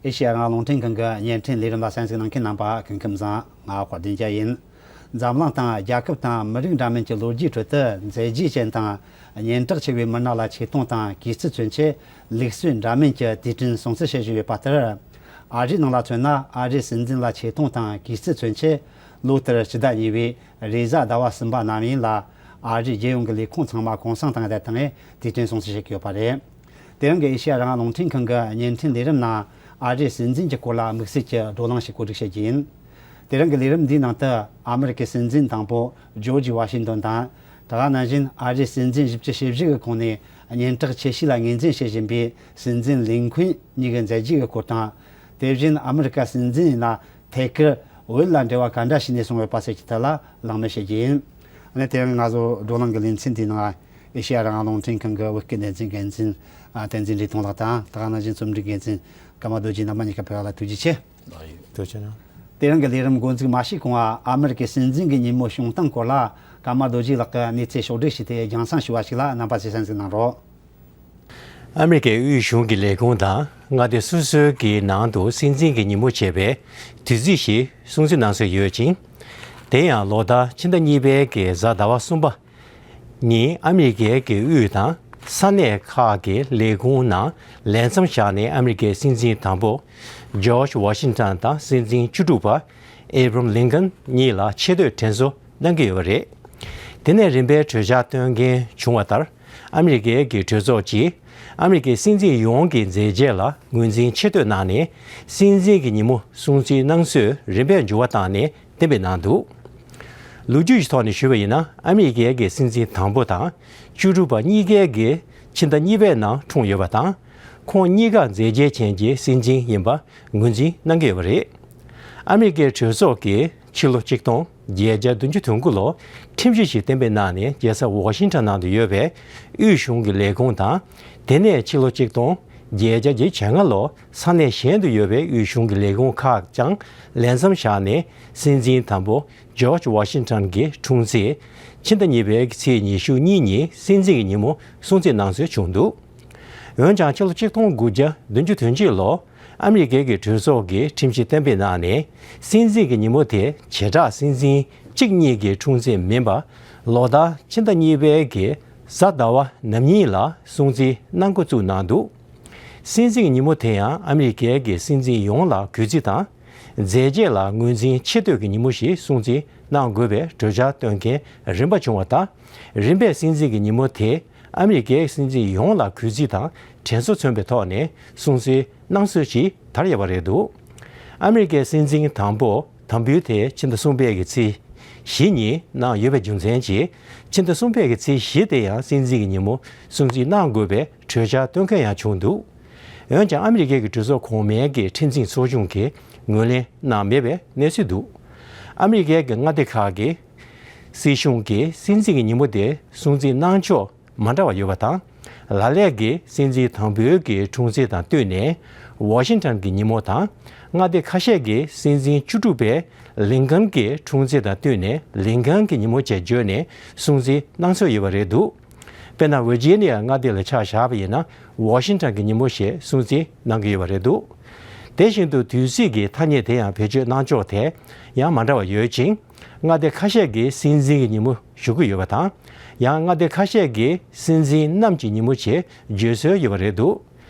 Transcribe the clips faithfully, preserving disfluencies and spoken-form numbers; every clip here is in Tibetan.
ཨེ་ཤེ་ཡ་རང་དབང་རླུང་འཕྲིན་ཁང་གི་བརྙན་འཕྲིན་ལས་རིམ་ལ་གསན་གཟིགས་གནང་མཁན་རྣམ་པ་སྐུ་ཁམས་བཟང་། ང་དཔལ་ལྡན་རྒྱལ་ཡིན། འཛམ་གླིང་དང་རྒྱལ་ཁབ་དང་མི་རིགས་འདྲ་མིན་གྱི་ལོ་རྒྱུས་ཁྲོད་དུ་མཛད་རྗེས་ཅན་དང་སྙན་གྲགས་ཆེ་བའི་མི་སྣ་ལ་ཆེ་མཐོང་དང་གུས་བརྩི་མཚོན་ཆེད། ལུགས་སྲོལ་འདྲ་མིན་གྱི་དུས་དྲན་སྲུང་བརྩི་བྱེད་བཞིན་ཡོད་པ་ལྟར། ཨ་རིའི་ནང་ལ་མཚོན་ན། ཨ་རིའི་སྲིད་འཛིན་ལ་ཆེ་མཐོང་དང་གུས་བརྩི་མཚོན་ཆེད། ལོ་ལྟར་ཕྱི་ཟླ་གཉིས་པའི་རེས་གཟའ་ཟླ་བ་གསུམ་པ་ནམ་ཡིན་ལ། ཨ་རིའི་རྒྱལ་ཡོངས་ཀྱི་ལས་ཁུངས་ཚང་མ་གུང་སེང་དང་འབྲེལ་བཏང་ནས་དུས་དྲན་སྲུང་བརྩི་བྱེད་ཀྱི་ཡོད་པ་རེད། དེ་རིང་གི་ཨེ་ཤེ་ཡ་རང་དབང་རླུང་འཕྲིན་ཁང་གི་བརྙན་འཕྲིན་ལས་རིམ་ནང་། ཨ་རིའི་སྲིད་འཛིན་གྱི་སྐོར་ལ་དམིགས་བསལ་གྱི་བགྲོ་གླེང་ཞིག་གོ་སྒྲིག་བྱེད་རྒྱུ་ཡིན། དེ་རིང་གི་ལས་རིམ་འདིའི་ནང་དུ། ཨ་མེ་རི་ཀའི་སྲིད་འཛིན་དང་པོ་ཇོརྗ་ཝ་ཤིང་ཏོན་དང་། དེ་ག་ནང་བཞིན་ཨ་རིའི་སྲིད་འཛིན་བཞི་བཅུ་ཞེ་བཞི་གི་ཁོངས་ནས་སྙན་གྲགས་ཆེ་ཤོས་ལ་ངོས་འཛིན་བྱེད་བཞིན་པའི་སྲིད་འཛིན་ལིན་ཁུན་གཉིས་ཀྱི་མཛད་རྗེས་ཀྱི་སྐོར་དང་། དེ་བཞིན་ཨ་མེ་རི་ཀ་སྲིད་འཛིན་ཡིན་ན་ཐད་ཀར་བོད་ལ་འབྲེལ་བ་ག་འདྲ་བྱས་ནས་སོང་ཡོད་པ་སོགས་ཀྱི་ཐད་ལ་གླེང་མོལ་བྱེད་རྒྱུ་ཡིན། ཨ་ནི་དེ་རིང་ང་ཚོ་བགྲོ་གླེང་གི་ལེ་ཚན་དེའི་ནང་ཨེ་ཤེ་ཡ་རང་དབང་རླུང་འཕྲིན་ཁང་གི་བོད་སྐད་སྡེ་ཚན་འགན་འཛིན་ཨ་བསྟན་འཛིན་འབྲས་སྤུངས་ལགས་དང་། དེ་ག་ནང་བཞིན་རྩོམ་སྒྲིག་འགན་འཛིན་ཀརྨ་རྡོ་རྗེ་རྣམ་པ་གཉིས་ཀ་ཕེབས་པ་ལ་ཐུགས་རྗེ་ཆེ། ཐུགས་རྗེ་ཆེ་གནང་། དེ་རིང་གི་ལས་རིམ་འགོ་འཛུགས་མ་བྱས་གོང་ཨ་མེ་རི་ཀའི་སྲིད་འཛིན་གྱི་ཉིན་མོ་བྱུང་སྟངས་སྐོར་ལ་ཀརྨ་རྡོ་རྗེ་ལགས་ཀྱིས་གནས་ཚུལ་ཕྱོགས་བསྒྲིགས་བྱས་ཏེ་རྒྱང་སྲིང་ཞུ་བ་ཞིག་ལ་རྣམ་པ་ཚོས་གསན་གཟིགས་གནང་རོགས། ཨ་མེ་རི་ཀའི་དབུས་གཞུང་གི་ལས་ཁུངས་དང་མངའ་སྡེ་སོ་སོའི་གི་ནང་དུ་སྲིད་འཛིན་གྱི་ཉིན་མོ་བྱས་པའི་དུས་ཚིགས་ཤིག་སྲུང་བརྩི་གནང་སྲོལ་ཡོད་ཅིང་། དེ་ཡང་ལོ་ལྟར་ཕྱི་ཟླ་གཉིས་པའི་གི་གཟའ་ཟླ་བ་གསུམ་པ་ཉིན་ཨ་མེ་རི་ཀའི་གི་དབུས་དང་ས་གནས་ཁག་གི་ལས་ཁུངས་ནང་ལས་མཚམས་བཞག་ནས་ཨ་མེ་རི་ཀའི་སྲིད་འཛིན་དང་པོ་ཇོརྗ་ཝ་ཤིང་ཊོན་དང་སྲིད་འཛིན་བཅུ་དྲུག་པ་ཨེ་བྷ་རམ་ལིན་ཀོན་གཉིས་ལ་ཆེ་བསྟོད་དྲན་གསོ་གནང་གི་ཡོད་པ་རེད། དེ་ནས་རིམ་པས་གྲོས་འཆར་བཏོན་མཁན་བྱུང་བ་ལྟར། ཨ་མེ་རི་ཀའི་གི་གྲོས་ཚོགས་ཀྱིས་ཨ་མེ་རི་ཀའི་སྲིད་འཛིན་ཡོངས་ཀྱི་མཛད་རྗེས་ལ་ངོས་འཛིན་ཆེ་བསྟོད་གནང་ནས། སྲིད་འཛིན་གྱི་ཉིན་མོ་སྲུང་བརྩི་གནང་སྲོལ་རིམ་པས་འགྱུར་བ་བཏང་ནས་གཏན་འབེབས་གནང་འདུག་ལོ་རྒྱུས་ཀྱི་ཐོག་ནས་ཞུས་པ་ཡིན་ན། ཨ་མེ་རི་ཀའི་གི་སྲིད་འཛིན་དང་པོ་དང་བཅུ་དྲུག་པ་གཉིས་ཀའི་གི་ཕྱི་ཟླ་གཉིས་པའི་ནང་འཁྲུངས་ཡོད་པ་དང་། ཁོང་གཉིས་ཀ་མཛད་རྗེས་ཅན་གྱི་སྲིད་འཛིན་ཡིན་པ་ངོས་འཛིན་གནང་གི་ཡོད་པ་རེད། ཨ་མེ་རི་ཀའི་གྲོས་ཚོགས་ཀྱིས་ཕྱི་ལོ་ཆིག་སྟོང་བརྒྱད་བརྒྱ་བདུན་ཅུ་དོན་དགུ་ལོར་ཁྲིམས་གཞི་ཞིག་གཏན་འབེབས་གནང་ནས། རྒྱལ་ས་ཝ་ཤིང་ཊོན་ནང་དུ་ཡོད་པའི་དབུས་གཞུང་གི་ལས་ཁུངས་དང་། དེ་ནས་ཕྱི་ལོ་ཆིག་སྟོང་བརྒྱད་བརྒྱ་བརྒྱད་ཅུ་གྱ་ལྔ་ལོར་ས་གནས་གཞན་དུ་ཡོད་པའི་དབུས་གཞུང་གི་ལས་ཁུངས་ཁག་ཀྱང་ལས་མཚམས་བཞག་ནས། སྲིད་འཛིན་དང་པོ་ཇོརྗ་ཝ་ཤིང་ཊོན་གྱི་འཁྲུངས་ཚེས་ཕྱི་ཟླ་གཉིས་པའི་ཚེས་ཉི་ཤུ་གཉིས་ཉིན་སྲིད་འཛིན་གྱི་ཉིན་མོ་སྲུང་བརྩི་གནང་སྲོལ་བྱུང་འདུག་འོན་ཀྱང་ཕྱི་ལོ་ཆིག་སྟོང་དགུ་བརྒྱ་བདུན་ཅུ་དོན་གཅིག་ལོར་ཨ་མེ་རི་ཀའི་གི་གྲོས་ཚོགས་ཀྱིས་ཁྲིམས་གཞི་གཏན་འབེབས་གནང་ནས། སྲིད་འཛིན་གྱི་ཉིན་མོ་དེ་བྱེ་བྲག་སྲིད་འཛིན་གཅིག་གཉིས་ཀྱི་འཁྲུངས་ཚེས་མིན་པར། ལོ་ལྟར་ཕྱི་ཟླ་གཉིས་པའི་གི་གཟའ་ཟླ་བ་ནམ་ཉིན་ལ་སྲུང་བརྩི་གནང་འགོ་བཙུགས་གནང་འདུག་སྲིད་འཛིན་གྱི་ཉིན་མོ་དེ་ཡང་ཨ་མེ་རི་ཀའི་གི་སྲིད་འཛིན་ཡོངས་ལ་གུས་བརྩི་དང་། མཛད་རྗེས་ལ་ངོས་འཛིན་ཆེ་བསྟོད་ཀྱི་ཉིན་མོ་ཞིག་སྲུང་བརྩི་གནང་དགོས་པའི་གྲོས་འཆར་བཏོན་མཁན་རིམ་པ་བྱུང་བ་དང་། རིམ་པས་སྲིད་འཛིན་གྱི་ཉིན་མོ་དེ་ཨ་མེ་རི་ཀའི་སྲིད་འཛིན་ཡོངས་ལ་གུས་བརྩི་དང་དྲན་གསོ་མཚོན་པའི་ཐོག་ནས་སྲུང་བརྩི་གནང་སྲོལ་ཞིག་དར་ཡོད་པ་རེད་འདུག་ཨ་མེ་རི་ཀའི་སྲིད་འཛིན་དང་པོ་དམ་འབུལ་དེ་ཕྱི་ཟླ་གསུམ་པའི་གི་ཚེས་བཞི་ཉིན་གནང་ཡོད་པའི་རྒྱུ་མཚན་གྱིས། ཕྱི་ཟླ་གསུམ་པའི་གི་ཚེས་བཞི་དེ་ཡང་སྲིད་འཛིན་གྱི་ཉིན་མོ་སྲུང་བརྩི་གནང་དགོས་པའི་གྲོས་འཆར་བཏོན་མཁན་ཡང་བྱུང་འདུག་འོན་ཀྱང་ཨ་མེ་རི་ཀའི་གི་གྲོས་ཚོགས་གོང་མའི་གི་ཁྲིམས་འཛིན་ཚོགས་ཆུང་གིས་ངོས་ལེན་གནང་མེད་པའི་གནས་ཚུལ་འདུག་ཨ་མེ་རི་ཀའི་གི་མངའ་སྡེ་ཁག་གི་སྲིད་གཞུང་གིས་སྲིད་འཛིན་གྱི་ཉིན་མོ་དེ་སྲུང་བརྩི་གནང་ཕྱོགས་མ་འདྲ་བ་ཡོད་པ་དང་། ལ་ལས་ཀྱིས་སྲིད་འཛིན་དང་པོའི་གི་འཁྲུངས་ཚེས་དང་བསྟུན་ནས་ཝ་ཤིང་ཊོན་གྱི་ཉིན་མོ་དང་། མངའ་སྡེ་ཁ་ཤས་ཀྱིས་སྲིད་འཛིན་བཅུ་དྲུག་པའི་ལིན་ཀོན་གྱི་འཁྲུངས་ཚེས་དང་བསྟུན་ནས་ལིན་ཀོན་གྱི་ཉིན་མོ་བཅས་བརྗོད་ནས་སྲུང་བརྩི་གནང་སྲོལ་ཡོད་པ་རེད་འདུག་དཔེར་ན། ཝི་ཇི་ནི་ཡ་མངའ་སྡེ་ལ་ཆ་བཞག་པ་ཡིན་ན། ཝ་ཤིང་ཊོན་གྱི་ཉིན་མོ་ཞེས་སྲུང་བརྩི་གནང་གི་ཡོད་པ་རེད་འདུག་དེ་བཞིན་དུ་དུས་ཚིགས་ཀྱི་ཐ་སྙད་དེ་ཡང་བེད་སྤྱོད་གནང་ཕྱོགས་དེ་ཡང་མ་འདྲ་བ་ཡོད་ཅིང་། མངའ་སྡེ་ཁ་ཤས་ཀྱིས་སྲིད་འཛིན་གྱི་ཉིན་མོ་ཞུ་གི་ཡོད་པ་དང་། ཡང་མངའ་སྡེ་ཁ་ཤས་ཀྱིས་སྲིད་འཛིན་གནམ་གྱི་ཉིན་མོ་ཞེས་བརྗོད་སྲོལ་ཡོད་པ་རེད་འདུག་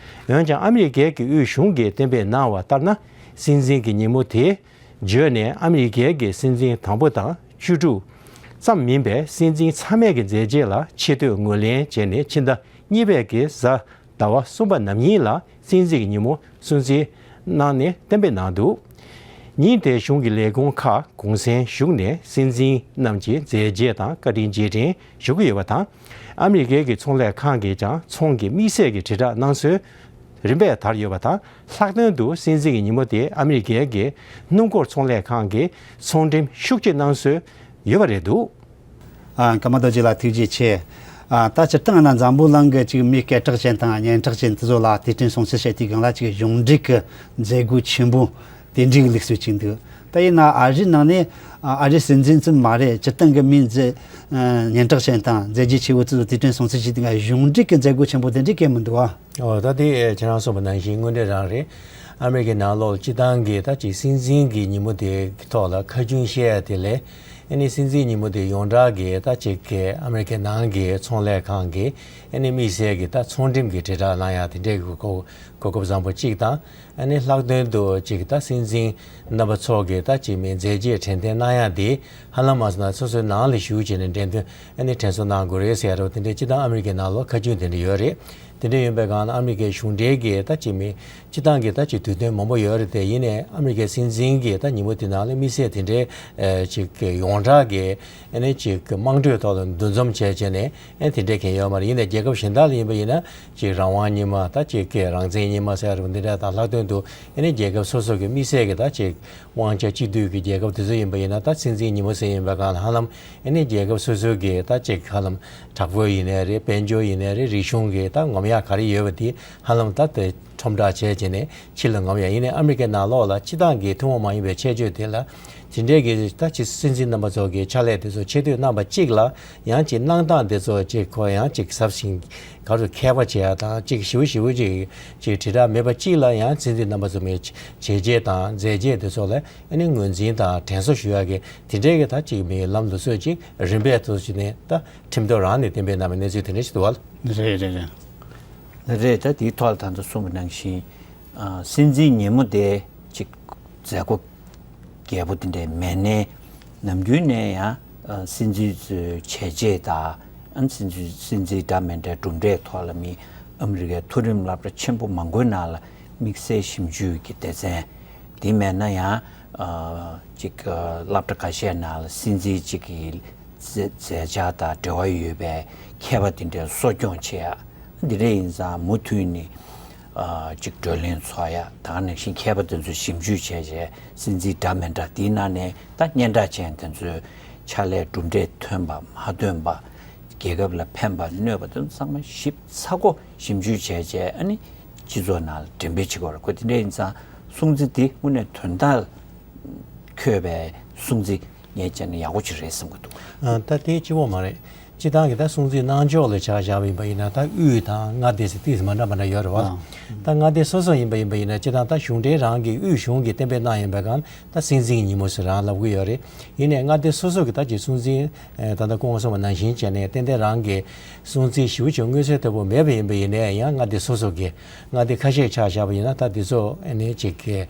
འོན་ཀྱང་ཨ་མེ་རི་ཀའི་གི་དབུས་གཞུང་གིས་གཏན་འབེབས་གནང་བ་ལྟར་ན། སྲིད་འཛིན་གྱི་ཉིན་མོ་དེ་བརྗོད་ནས་ཨ་མེ་རི་ཀའི་གི་སྲིད་འཛིན་དང་པོ་དང་བཅུ་དྲུག་ཙམ་མིན་པའི་སྲིད་འཛིན་ཚང་མས་ཀྱི་མཛད་རྗེས་ལ་ཆེ་བསྟོད་ངོས་ལེན་བྱས་ནས། ཕྱི་ཟླ་གཉིས་པའི་གི་གཟའ་ཟླ་བ་གསུམ་པ་ནམ་ཡིན་ལ་སྲིད་འཛིན་གྱི་ཉིན་མོ་སྲུང་བརྩི་གནང་ནས་གཏན་འབེབས་གནང་འདུག་ཉིན་དེར་གཞུང་གི་ལས་ཁུངས་ཁག་གུང་སེང་ཞུགས་ནས་སྲིད་འཛིན་རྣམས་ཀྱི་མཛད་རྗེས་དང་བཀའ་དྲིན་རྗེས་དྲན་ཞུ་གི་ཡོད་པ་དང་། ཨ་མེ་རི་ཀའི་གི་ཚོང་ལས་ཁང་གིས་ཀྱང་ཚོང་གི་དམིགས་བསལ་གྱི་དྲིལ་བསྒྲགས་གནང་སྲོལ་རིམ་པས་དར་ཡོད་པ་དང་། ལྷག་དོན་དུ་སྲིད་འཛིན་གྱི་ཉིན་མོ་དེ་ཨ་མེ་རི་ཀའི་གི་སྣུམ་འཁོར་ཚོང་ལས་ཁང་གིས་ཚོང་འགྲེམས་ཤུགས་ཆེ་གནང་སྲོལ་ཡོད་པ་རེད་འདུག་ཨ། ཀརྨ་རྡོ་རྗེ་ལགས་ཐུགས་རྗེ་ཆེ། ཨ། ད་སྤྱིར་བཏང་ན་འཛམ་བུ་གླིང་གི་ཅིག་མིའི་སྐད་གྲགས་ཅན་དང་སྙན་གྲགས་ཅན་དེ་ཚོ་ལ་དུས་དྲན་སྲུང་བརྩི་བྱེད་དུས་སྒང་ལ་ཅིག་གཞུང་འབྲེལ་གྱི་མཛད་སྒོ་ཆེན་པོ་དེ་འདྲའི་ལུགས་སྲོལ་ཅིག་འདུག་ད་ཡིན་ན་ཨ་རིའི་ནང་ནས་ཨ་རིའི་སྲིད་འཛིན་ཙམ་མ་རེད། སྤྱིར་བཏང་གི་མིའི་མཛད་སྙན་གྲགས་ཅན་དང་མཛད་རྗེས་ཆེ་བོ་དེ་ཚོ་དུས་དྲན་སྲུང་བརྩི་བྱེད་དུས་སྒང་གཞུང་འབྲེལ་གྱི་མཛད་སྒོ་ཆེན་པོ་དེ་འདྲའི་གང་ཡང་མི་འདུག་ཨ། ཨོ། ད་དེ་ཁྱེད་རང་གསུངས་པ་ནང་བཞིན་དངོས་འབྲེལ་རང་རེད། ཨ་མེ་རི་ཀའི་ནང་ལོགས་ལ་སྤྱི་བཏང་གི་ད་ཅིག་སྲིད་འཛིན་གྱི་ཉིན་མོ་དེ་གི་ཐོག་ལ་ཁ་རྒྱུན་བཤད་ཡ་དེ་ལས། ཨ་ནི་སྲིད་འཛིན་ཉིན་མོ་དེ་ཡོངས་གྲགས་ཀྱི་ད་ཅིག་གི་ཨ་མེ་རི་ཀའི་ནང་གི་ཚོང་ལས་ཁང་གི་ཨ་ནི་དམིགས་བསལ་གྱི་ད་ཚོང་འགྲེམས་ཀྱི་དྲིལ་བསྒྲགས་གནང་ཡ་དེ་འདྲའི་གི་གོ་གོ་སྐབས་བཟང་པོ་གཅིག་དང་། ཨ་ནི་ལྷག་དོན་དུ་ཅིག་ད་སྲིད་འཛིན་རྣམ་པ་ཚོ་གི་ད་ཅིག་མི་མཛད་རྗེས་དྲན་རྟེན་གནང་ཡ་དེ་ཧ་ལམ་མ་སོང་ན་སོ་སོའི་ནང་ལ་བཞུགས་བྱས་ནས་འགྲེམས་སྟོན་ཨ་ནི་དྲན་གསོ་གནང་དགོས་རེད་ཟེར་ཡ་རེད་བ། དེ་འདྲའི་སྤྱི་བཏང་ཨ་མེ་རི་ཀའི་ནང་ལོགས་ཁ་རྒྱུན་དེ་འདྲ་ཡོད་རེད། དེ་འདྲ་ཡིན་པའི་སྒང་ལ་ཨ་མེ་རི་ཀའི་གཞུང་འབྲེལ་གྱི་ད་ཅིག་མི་སྤྱི་བཏང་གི་ད་ཅིག་དུས་སྟོན་མང་པོ་ཡོད་རེད་དེ། ཡིན་ནའི་ཨ་མེ་རི་ཀའི་སྲིད་འཛིན་གྱི་ད་ཉིན་མོ་དེ་ནང་ལ་དམིགས་བསལ་དེ་འདྲའི་ཨེ་ཅིག་ཡོངས་གྲགས་ཀྱི་ཨ་ནི་ཅིག་དམངས་ཁྲོད་ཐོག་ལ་འདུ་འཛོམས་བྱས་བྱས་ནས་ཨ་དེ་འདྲའི་མཁན་ཡོད་མ་རེད། ཡིན་ནའི་རྒྱལ་ཁབ་གཞན་དག་ལ་ཡིན་པ་ཡིན་ན་ཅིག་རང་དབང་ཉི་མ་ད་ཅིག་གི་རང་བཙན་ཉི་མ་ཟེར་ཡ་རུ་འདི་འདྲ་དང་། ལྷག་དོན་དུ་ཨ་ནི་རྒྱལ་ཁབ་སོ་སོ་གི་དམིགས་བསལ་གྱི་ད་ཅིག་དབང་ཆ་གཅིག་སྡུད་ཀྱི་རྒྱལ་ཁབ་དེ་ཚོ་ཡིན་པ་ཡིན་ན་ད་སྲིད་འཛིན་ཉིན་མོ་ཟེར་ཡིན་པའི་སྒང་ལ་ཧ་ལམ་ཨ་ནི་རྒྱལ་ཁབ་སོ་སོ་གི་ད་ཅིག་ཧ་ལམ་དྲག་པོ་ཡིན་ནའི་རེད། དཔལ་འབྱོར་ཡིན་ནའི་རེད། རིག་གཞུང་གི་ད་ངོམ་ཡག་ག་རེ་ཡོད་པ་དེ་ཧ་ལམ་ད་དེ་ཁྲོམ་བསྒྲགས་བྱས་བྱས་ནས་ཕྱི་ལ་ངོམ་ཡག་ཡིན་ནའི་ཨ་མེ་རི་ཀའི་ནང་ལོགས་ལ་སྤྱི་བཏང་གི་ཐུན་མོང་མ་ཡིན་པའི་ཁྱད་ཆོས་དེ་ལ་དེ་འདྲའི་གི་ད་ཅིག་སྲིད་འཛིན་རྣམ་པ་ཚོ་གི་ཕྱག་ལས་དེ་ཚོ་ཆེ་བསྟོད་གནང་པ་གཅིག་ལ་ཡང་ཅིག་གནང་སྟངས་དེ་ཚོ་ཅིག་ཁོ་ཡང་ཅིག་ཟབ་ཞིང་ག་རུ་མཁས་པ་བྱེད་ཡ་དང་། ཅིག་ཞིབ་ཞིབ་ཅིག་ཅིག་དྲིལ་བསྒྲགས་མེད་པ་གཅིག་ལ་ཡང་སྲིད་འཛིན་རྣམ་པ་ཚོ་མི་བྱས་རྗེས་དང་མཛད་རྗེས་དེ་ཚོ་ལ་ཨ་ནི་ངོས་འཛིན་དང་དྲན་གསོ་ཞུ་ཡ་གི་དེ་འདྲའི་གི་ད་ཅིག་མི་ལམ་ལུགས་སྲོལ་ཅིག་རིམ་པས་ཐོག་ཅིག་ནས་ད་ཁྲིམས་དོན་རང་ནས་གཏན་འབེབས་གནང་བའི་གནས་ཚུལ་དེ་འདྲ་ཞིག་འདུག་བ། རེད་རེད་རེད། རེད། ད་དེའི་ཐོག་ལ་ད་ལྟ་གསུངས་པ་ནང་བཞིན་ཨ་སྲིད་འཛིན་ཉིན་མོ་དེ་ཅིག་མཛད་སྒོ་རྒྱས་པོ་དེ་འདྲ་མེད་ནའི་ནམ་རྒྱུན་ནས་ཡང་ཨ་སྲིད་འཛིན་ཚོའི་བྱས་རྗེས་དང་ཨ་སྲིད་འཛིན་སྲིད་འཛིན་འདྲ་མི་འདྲའི་གྲུབ་འབྲས་ཐོག་ལ་མི་ཨ་མི་རི་ཀའི་མཐོ་རིམ་སློབ་གྲྭ་ཆེན་པོ་མང་པོའི་ནང་ལ་དམིགས་བསལ་ཞིབ་འཇུག་གི་སྡེ་ཚན། དེ་མེད་ན་ཡང་ཨ་ཅིག་ཨ་སློབ་གྲྭ་ཁ་ཤས་ནང་ལ་སྲིད་འཛིན་གཅིག་གི་མཛད་མཛད་འཆར་དང་འབྲེལ་བ་ཡོད་པའི་མཁས་པ་དེ་འདྲའི་གསོ་སྐྱོང་བྱེད་ཡ། འདི་འདྲ་ཡིན་ཙང་མུ་མཐུད་ནས་ཨ་ཅིག་བགྲོ་གླེང་ཚོགས་ཡ་དང་། ནང་བཞིན་མཁས་པ་དེ་ཚོས་ཞིབ་འཇུག་བྱས་རྗེས་སྲིད་འཛིན་འདྲ་མི་འདྲ་དེའི་ནང་ནས་ད་སྙན་གྲགས་ཅན་དེ་ཚོའི་ཕྱག་ལས་གྲུབ་འབྲས་ཐོན་པ་མ་ཐོན་པ། རྒྱལ་ཁབ་ལ་ཕན་པ་གནོད་པ་དེ་ཚང་མ་ཞིབ་ཚགས་པོ་ཞིབ་འཇུག་བྱས་རྗེས་ཨ་ནི་སྤྱི་ཚོགས་ནང་ལ་འགྲེམས་སྤེལ་བྱེད་དགོས་རེད། ཁོ་དེ་འདྲ་ཡིན་ཙང་སྲུང་བརྩི་དེ་དངོས་གནས་དོན་དག་འཁོད་པའི་སྲུང་བརྩི་ངས་བྱས་ན་ཡག་པོ་ཅིག་རེད་བསམ་གྱི་འདུག་ཨ། ད་དེ་གཅིག་པོ་མ་རེད། སྤྱི་བཏང་གི་ད་སྲུང་བརྩི་གནང་ཕྱོགས་ལ་ཆ་བཞག་པ་ཡིན་པ་ཡིན་ན་ད་དབུས་དང་མངའ་སྡེ་ཟེར་ཏིས་མ་འདྲ་མ་འདྲ་ཡོད་རེད་བ། ཨ། ད་མངའ་སྡེ་སོ་སོ་ཡིན་པ་ཡིན་པ་ཡིན་ན་སྤྱི་བཏང་ད་གཞུང་འབྲེལ་རང་གི་དབུས་གཞུང་གིས་གཏན་འབེབས་གནང་ཡིན་པའི་སྒང་ད་སྲིད་འཛིན་གྱི་ཉིན་མོ་ཟེར་རང་ལབ་ཀྱི་ཡོད་རེད། ཡིན་ནའི་མངའ་སྡེ་སོ་སོ་གི་ད་ཅིག་སྲུང་བརྩི་ཨ་ད་ལྟ་སྐུ་ངོ་གསུངས་པ་ནང་བཞིན་བྱས་ནས་ཏན་ཏན་རང་གི་སྲུང་བརྩི་ཞེ་པོ་ཅིག་མངོན་གསལ་དོད་པོ་མེད་པ་ཡིན་པ་ཡིན་ནའི་ཡང་མངའ་སྡེ་སོ་སོ་གི་མངའ་སྡེ་ཁ་ཤས་ཆ་བཞག་པ་ཡིན་ན་ད་འདི་ཚོ་ཨ་ནི་ཅིག་གི་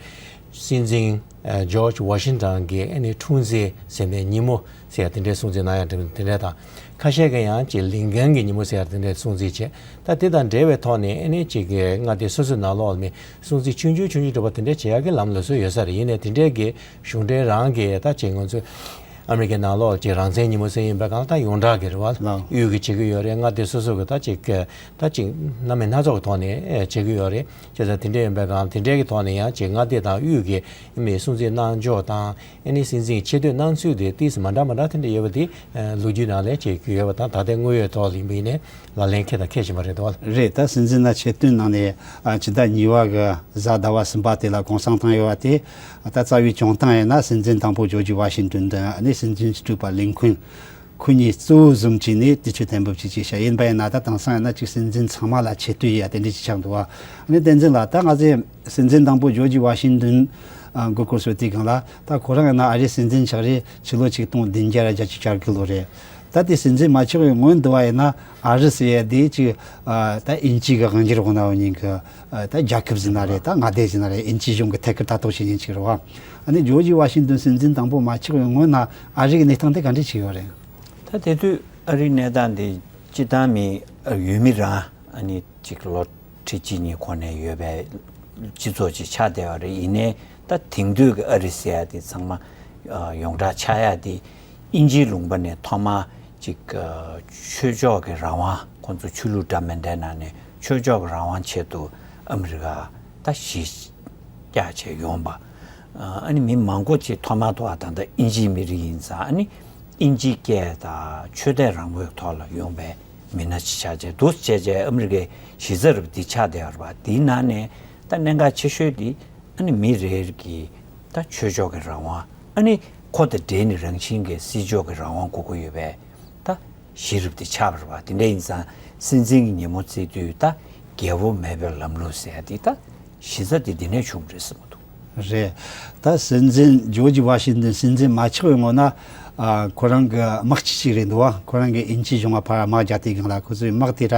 སྲིད་འཛིན་ཨ་ཇོརྗ་ཝ་ཤིང་ཏོན་གྱི་ཨ་ནི་འཁྲུངས་ཚེས་ཟེར་ནས་ཉིན་མོ་ཟེར་ཡ་དེ་འདྲའི་སྲུང་བརྩི་གནང་ཡ་དེ་འདྲ་དང་། ཁ་ཤས་ཀྱིས་ཡང་ཅིག་ལིན་ཀན་གྱི་ཉིན་མོ་ཟེར་ཡ་དེ་འདྲའི་སྲུང་བརྩི་བྱས། ད་དེ་དང་འབྲེལ་བའི་ཐོག་ནས་ཨ་ནི་ཅིག་གི་མངའ་སྡེ་སོ་སོའི་ནང་ལོགས་ལ་མི་སྲུང་བརྩི་ཆུང་ཆུང་ཆུང་ཆུང་འདྲ་པོ་དེ་འདྲའི་བྱེད་ཡ་གི་ལམ་ལུགས་སྲོལ་ཡོད་ས་རེད། ཡིན་ནའི་དེ་འདྲའི་གི་གཞུང་འབྲེལ་རང་གི་ད་ཅིག་ང་ཚོ་ཨ་མི་རི་ཀའི་ནང་ལོགས་ཀྱི་རང་བཙན་ཉིན་མོ་ཟེར་ཡིན་པའི་སྒང་ད་ཡོངས་གྲགས་ཀྱི་རེད་བ། ལགས། དབུས་ཀྱི་བྱེད་ཀྱི་ཡོད་རེད། མངའ་སྡེ་སོ་སོ་གི་ད་ཅིག་གི་ད་ཅིག་སྣ་མིན་སྣ་ཚོགས་ཀྱི་ཐོག་ནས་ཨེ་བྱེད་ཀྱི་ཡོད་རེད། བྱས་ཙང་དེ་འདྲ་ཡིན་པའི་སྒང་དེ་འདྲའི་གི་ཐོག་ནས་ཡང་ཅིག་མངའ་སྡེ་དང་དབུས་ཀྱི་མི་སྲུང་བརྩི་གནང་ཕྱོགས་དང་ཨ་ནི་སྲིད་འཛིན་ཆེ་བསྟོད་གནང་ཚུལ་དེ་ཏིས་མ་འདྲ་མ་འདྲ་དེ་འདྲ་ཡོད་པ་དེ་ཨེ་ལོ་རྒྱུས་ནང་ལ་བྱེད་ཀྱི་ཡོད་པ་དང་། ད་ལྟའི་དངོས་ཡོད་ཐོག་ལ་ཡིན་པ་ཡིན་ནའི་ལག་ལེན་འཁེལ་དང་འཁེལ་བཞིན་པ་རེད་དོ། རེད། ད་སྲིད་འཛིན་ལ་ཆེ་བསྟོད་གནང་ནས་ཨ་ཕྱི་ཟླ་གཉིས་པ་གི་གཟའ་ཟླ་བ་གསུམ་པ་དེ་ལ་གུང་སེང་བཏང་ཡོད་པ་དེ། ད་རྩ་བའི་བྱུང་སྟངས་ཡིན་ན་སྲིད་འཛིན་དང་པོ་ཇོརྗ་ཝ་ཤིང་ཏོན་དང་ཨ་ནི་སྲིད་འཛིན་སྤྲུལ་པ་ལིན་ཁུན། ཁོ་གཉིས་གཙོ་བོ་བཟུང་བྱས་ནས་དུས་ཚོད་གཏན་འབེབས་བྱེད་ཀྱི་བྱ་ཡིན་པ་ཡིན་ན། ད་དེང་སང་ཡིན་ན་ཅིག་སྲིད་འཛིན་ཚང་མ་ལ་ཆེ་བསྟོད་ཡ་དེ་འདྲ་ཅིག་ཆགས་འདུག་བ། ཨ་ནི་བསྟན་འཛིན་ལགས། ད་ང་ཚོས་སྲིད་འཛིན་དང་པོ་ཇོརྗ་ཝ་ཤིང་ཏོན་ཨ་མགོ་སྐོར་བཟོས་དུས་སྒང་ལ། ད་ཁོ་རང་ཡིན་ན་ཨ་རིའི་སྲིད་འཛིན་ཆགས་རྗེས་ཕྱི་ལོ་ཆིག་སྟོང་བདུན་བརྒྱ་བརྒྱད་ཅུ་གྱ་དགུ་ལོ་རེད། ད་དེ་སྲིད་འཛིན་མ་ཆགས་པའི་སྔོན་དུ་བ་ཡིན་ན་ཨ་རི་ཟེར་ཡ་དེ་ཅིག་ཨ་ད་དབྱིན་ཇི་གི་དབང་སྒྱུར་འོག་ན་ཡོད་མཁན་གྱི་ཨ་ད་རྒྱལ་ཁབ་ཟེར་ན་རེད། ད་མངའ་སྡེ་ཟེར་ན་རེད། དབྱིན་ཇི་གཞུང་གི་ཐད་ཀར་ལྟ་རྟོག་བྱེད་མཁན་ཅིག་རེད་བ། ཨ་ནི་ཇོརྗ་ཝ་ཤིང་ཏོན་སྲིད་འཛིན་དང་པོ་མ་ཆགས་པའི་སྔོན་ན་ཨ་རི་གི་གནས་སྟངས་དེ་ག་འདྲ་ཅིག་ཡོད་རེད། ད་དེ་དུས་ཨ་རིའི་གནས་སྟངས་དེ་སྤྱི་བཏང་མི་ཡུལ་མི་རང་ཨ་ནི་ཅིག་ལོ་ཁྲི་གཅིག་གཉིས་གོང་ནས་ཡོད་པའི་སྤྱི་ཚོགས་ཅིག་ཆགས་བསྡད་པ་རེད། ཡིན་ནའི་ད་དེང་དུས་ཀྱི་ཨ་རི་ཟེར་ཡ་དེ་ཚང་མ་ཡོངས་གྲགས་ཆགས་ཡ་དེ་དབྱིན་ཇིའི་ལུང་པ་ནས་ཐོག་མ་ཅིག་ཆོས་ཕྱོགས་ཀྱི་རང་དབང་། ཁོང་ཚོ་ཆོས་ལུགས་འདྲ་མི་འདྲའི་ནང་ནས་ཆོས་ཕྱོགས་ཀྱི་རང་དབང་ཆེད་དུ་ཨ་མི་རི་ཀ་ད་གཞི་བཀྱག་བྱས་ཡོང་པ། ཨ་ནི་མི་མང་པོ་ཅིག་ཐོག་མ་ཐོག་ད་ལྟ་དབྱིན་ཇིའི་མི་རིགས་ཡིན་ཙང་། ཨ་ནི་དབྱིན་ཇིའི་སྐད་དང་ཆོས་དད་རང་མོས་ཐོག་ལ་ཡོང་པའི་མི་སྣ་ཅིག་ཆགས་བྱས་འདུག་བྱས་བྱས་ཨ་མི་རི་ཀའི་གཞི་རྩ་རུ་འདི་ཆགས་བསྡད་ཡོད་རེད་པ། དེའི་ནང་ནས་ད་གནད་འགག་ཆེ་ཤོས་འདི་ཨ་ནི་མི་རེ་རེ་གི་ད་ཆོས་ཕྱོགས་ཀྱི་རང་དབང་། ཨ་ནི་ཁོ་དང་འབྲེལ་ནས་རང་བཞིན་གྱི་སྲིད་ཕྱོགས་ཀྱི་རང་དབང་དགོས་ཀྱི་ཡོད་པའི་ད་གཞི་རུ་འདི་ཆགས་པ་རེད་པ། དེ་འདྲ་ཡིན་ཙང་སྲིད་འཛིན་གྱི་ཉིན་མོ་བརྩི་དུས་ད་རྒྱལ་པོ་མེད་པའི་ལམ་ལུགས་ཟེར་ཡ་འདི་ད་ གཞི་རྩ་དེ་འདི་ནས་བྱུང་བ་རེད་བསམ་གྱི་འདུག་རེད། ད་སྲིད་འཛིན་ཇོརྗ་ཝ་ཤིང་ཏོན་སྲིད་འཛིན་མ་ཆགས་པའི་སྔོན་ན། ཨ། ཁོ་རང་གི་དམག་སྤྱི་ཅིག་རེད་འདུག་བ། ཁོ་རང་གི་དབྱིན་ཇིའི་གཞུང་ལ་ཕར་དམག་རྒྱག་དུས་སྒང་ལ། ཁོ་ཚོའི་དམག་དེ་ར།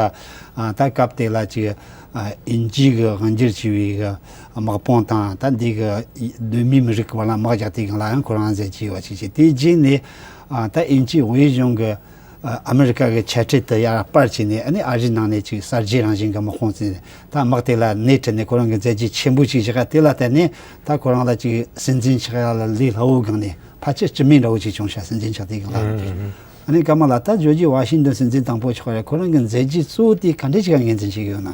ཨ། ད་སྐབས་དེ་ལ་ཅིག་ཨ། དབྱིན་ཇི་གི་དབང་སྒྱུར་བྱས་པའི་གི་དམག་དཔུང་དང་། ད་འདི་གི་གདོད་མའི་མི་རིགས་ཀྱི་བར་ལ་དམག་རྒྱག་དུས་སྒང་ལ་ཡང་ཁོ་རང་མཛད་རྗེས་ཡོད་པ་ཅིག་བྱས། དེའི་རྗེས་ནས། ཨ། ད་དབྱིན་ཇིའི་དབུས་གཞུང་གི་ཨ། ཨ་མི་རི་ཀ་གི་ཆ་འཕྲིན་དེ་ཡར་སྤར་བྱས་ནས། ཨ་ནི་ཨ་རིའི་ནང་ནས་ཅིག་གསར་བརྗེ་རང་བཞིན་གྱི་དམག་དཔུང་བཙུགས། ད་དམག་དེ་ལ་སྣེ་ཁྲིད་ནས་ཁོ་རང་གི་མཛད་རྗེས་ཆེན་པོ་ཅིག་བཞག་ག་དེ་ལ་བརྟེན་ནས་ད་ཁོ་རང་ལ་ཅིག་སྲིད་འཛིན་ཆགས་ཡག་ལ་ལས་སླ་བོའི་སྒང་ནས་ཕལ་ཆེར་སྤྱི་མོས་འདྲ་བོ་ཅིག་བྱུང་ཤག་སྲིད་འཛིན་ཆགས་དུས་སྒང་ལ། ཨ་ནི་སྐར་མ་ལ་ད་ཇོརྗ་ཝ་ཤིང་ཏོན་སྲིད་འཛིན་དང་པོ་ཆགས་པ་རེད། ཁོ་རང་གི་མཛད་རྗེས་གཙོ་བོ་དེ་ག་འདྲས་ཅིག་ལ་ངོས་འཛིན་བྱེད་ཀྱི་ཡོད་ན།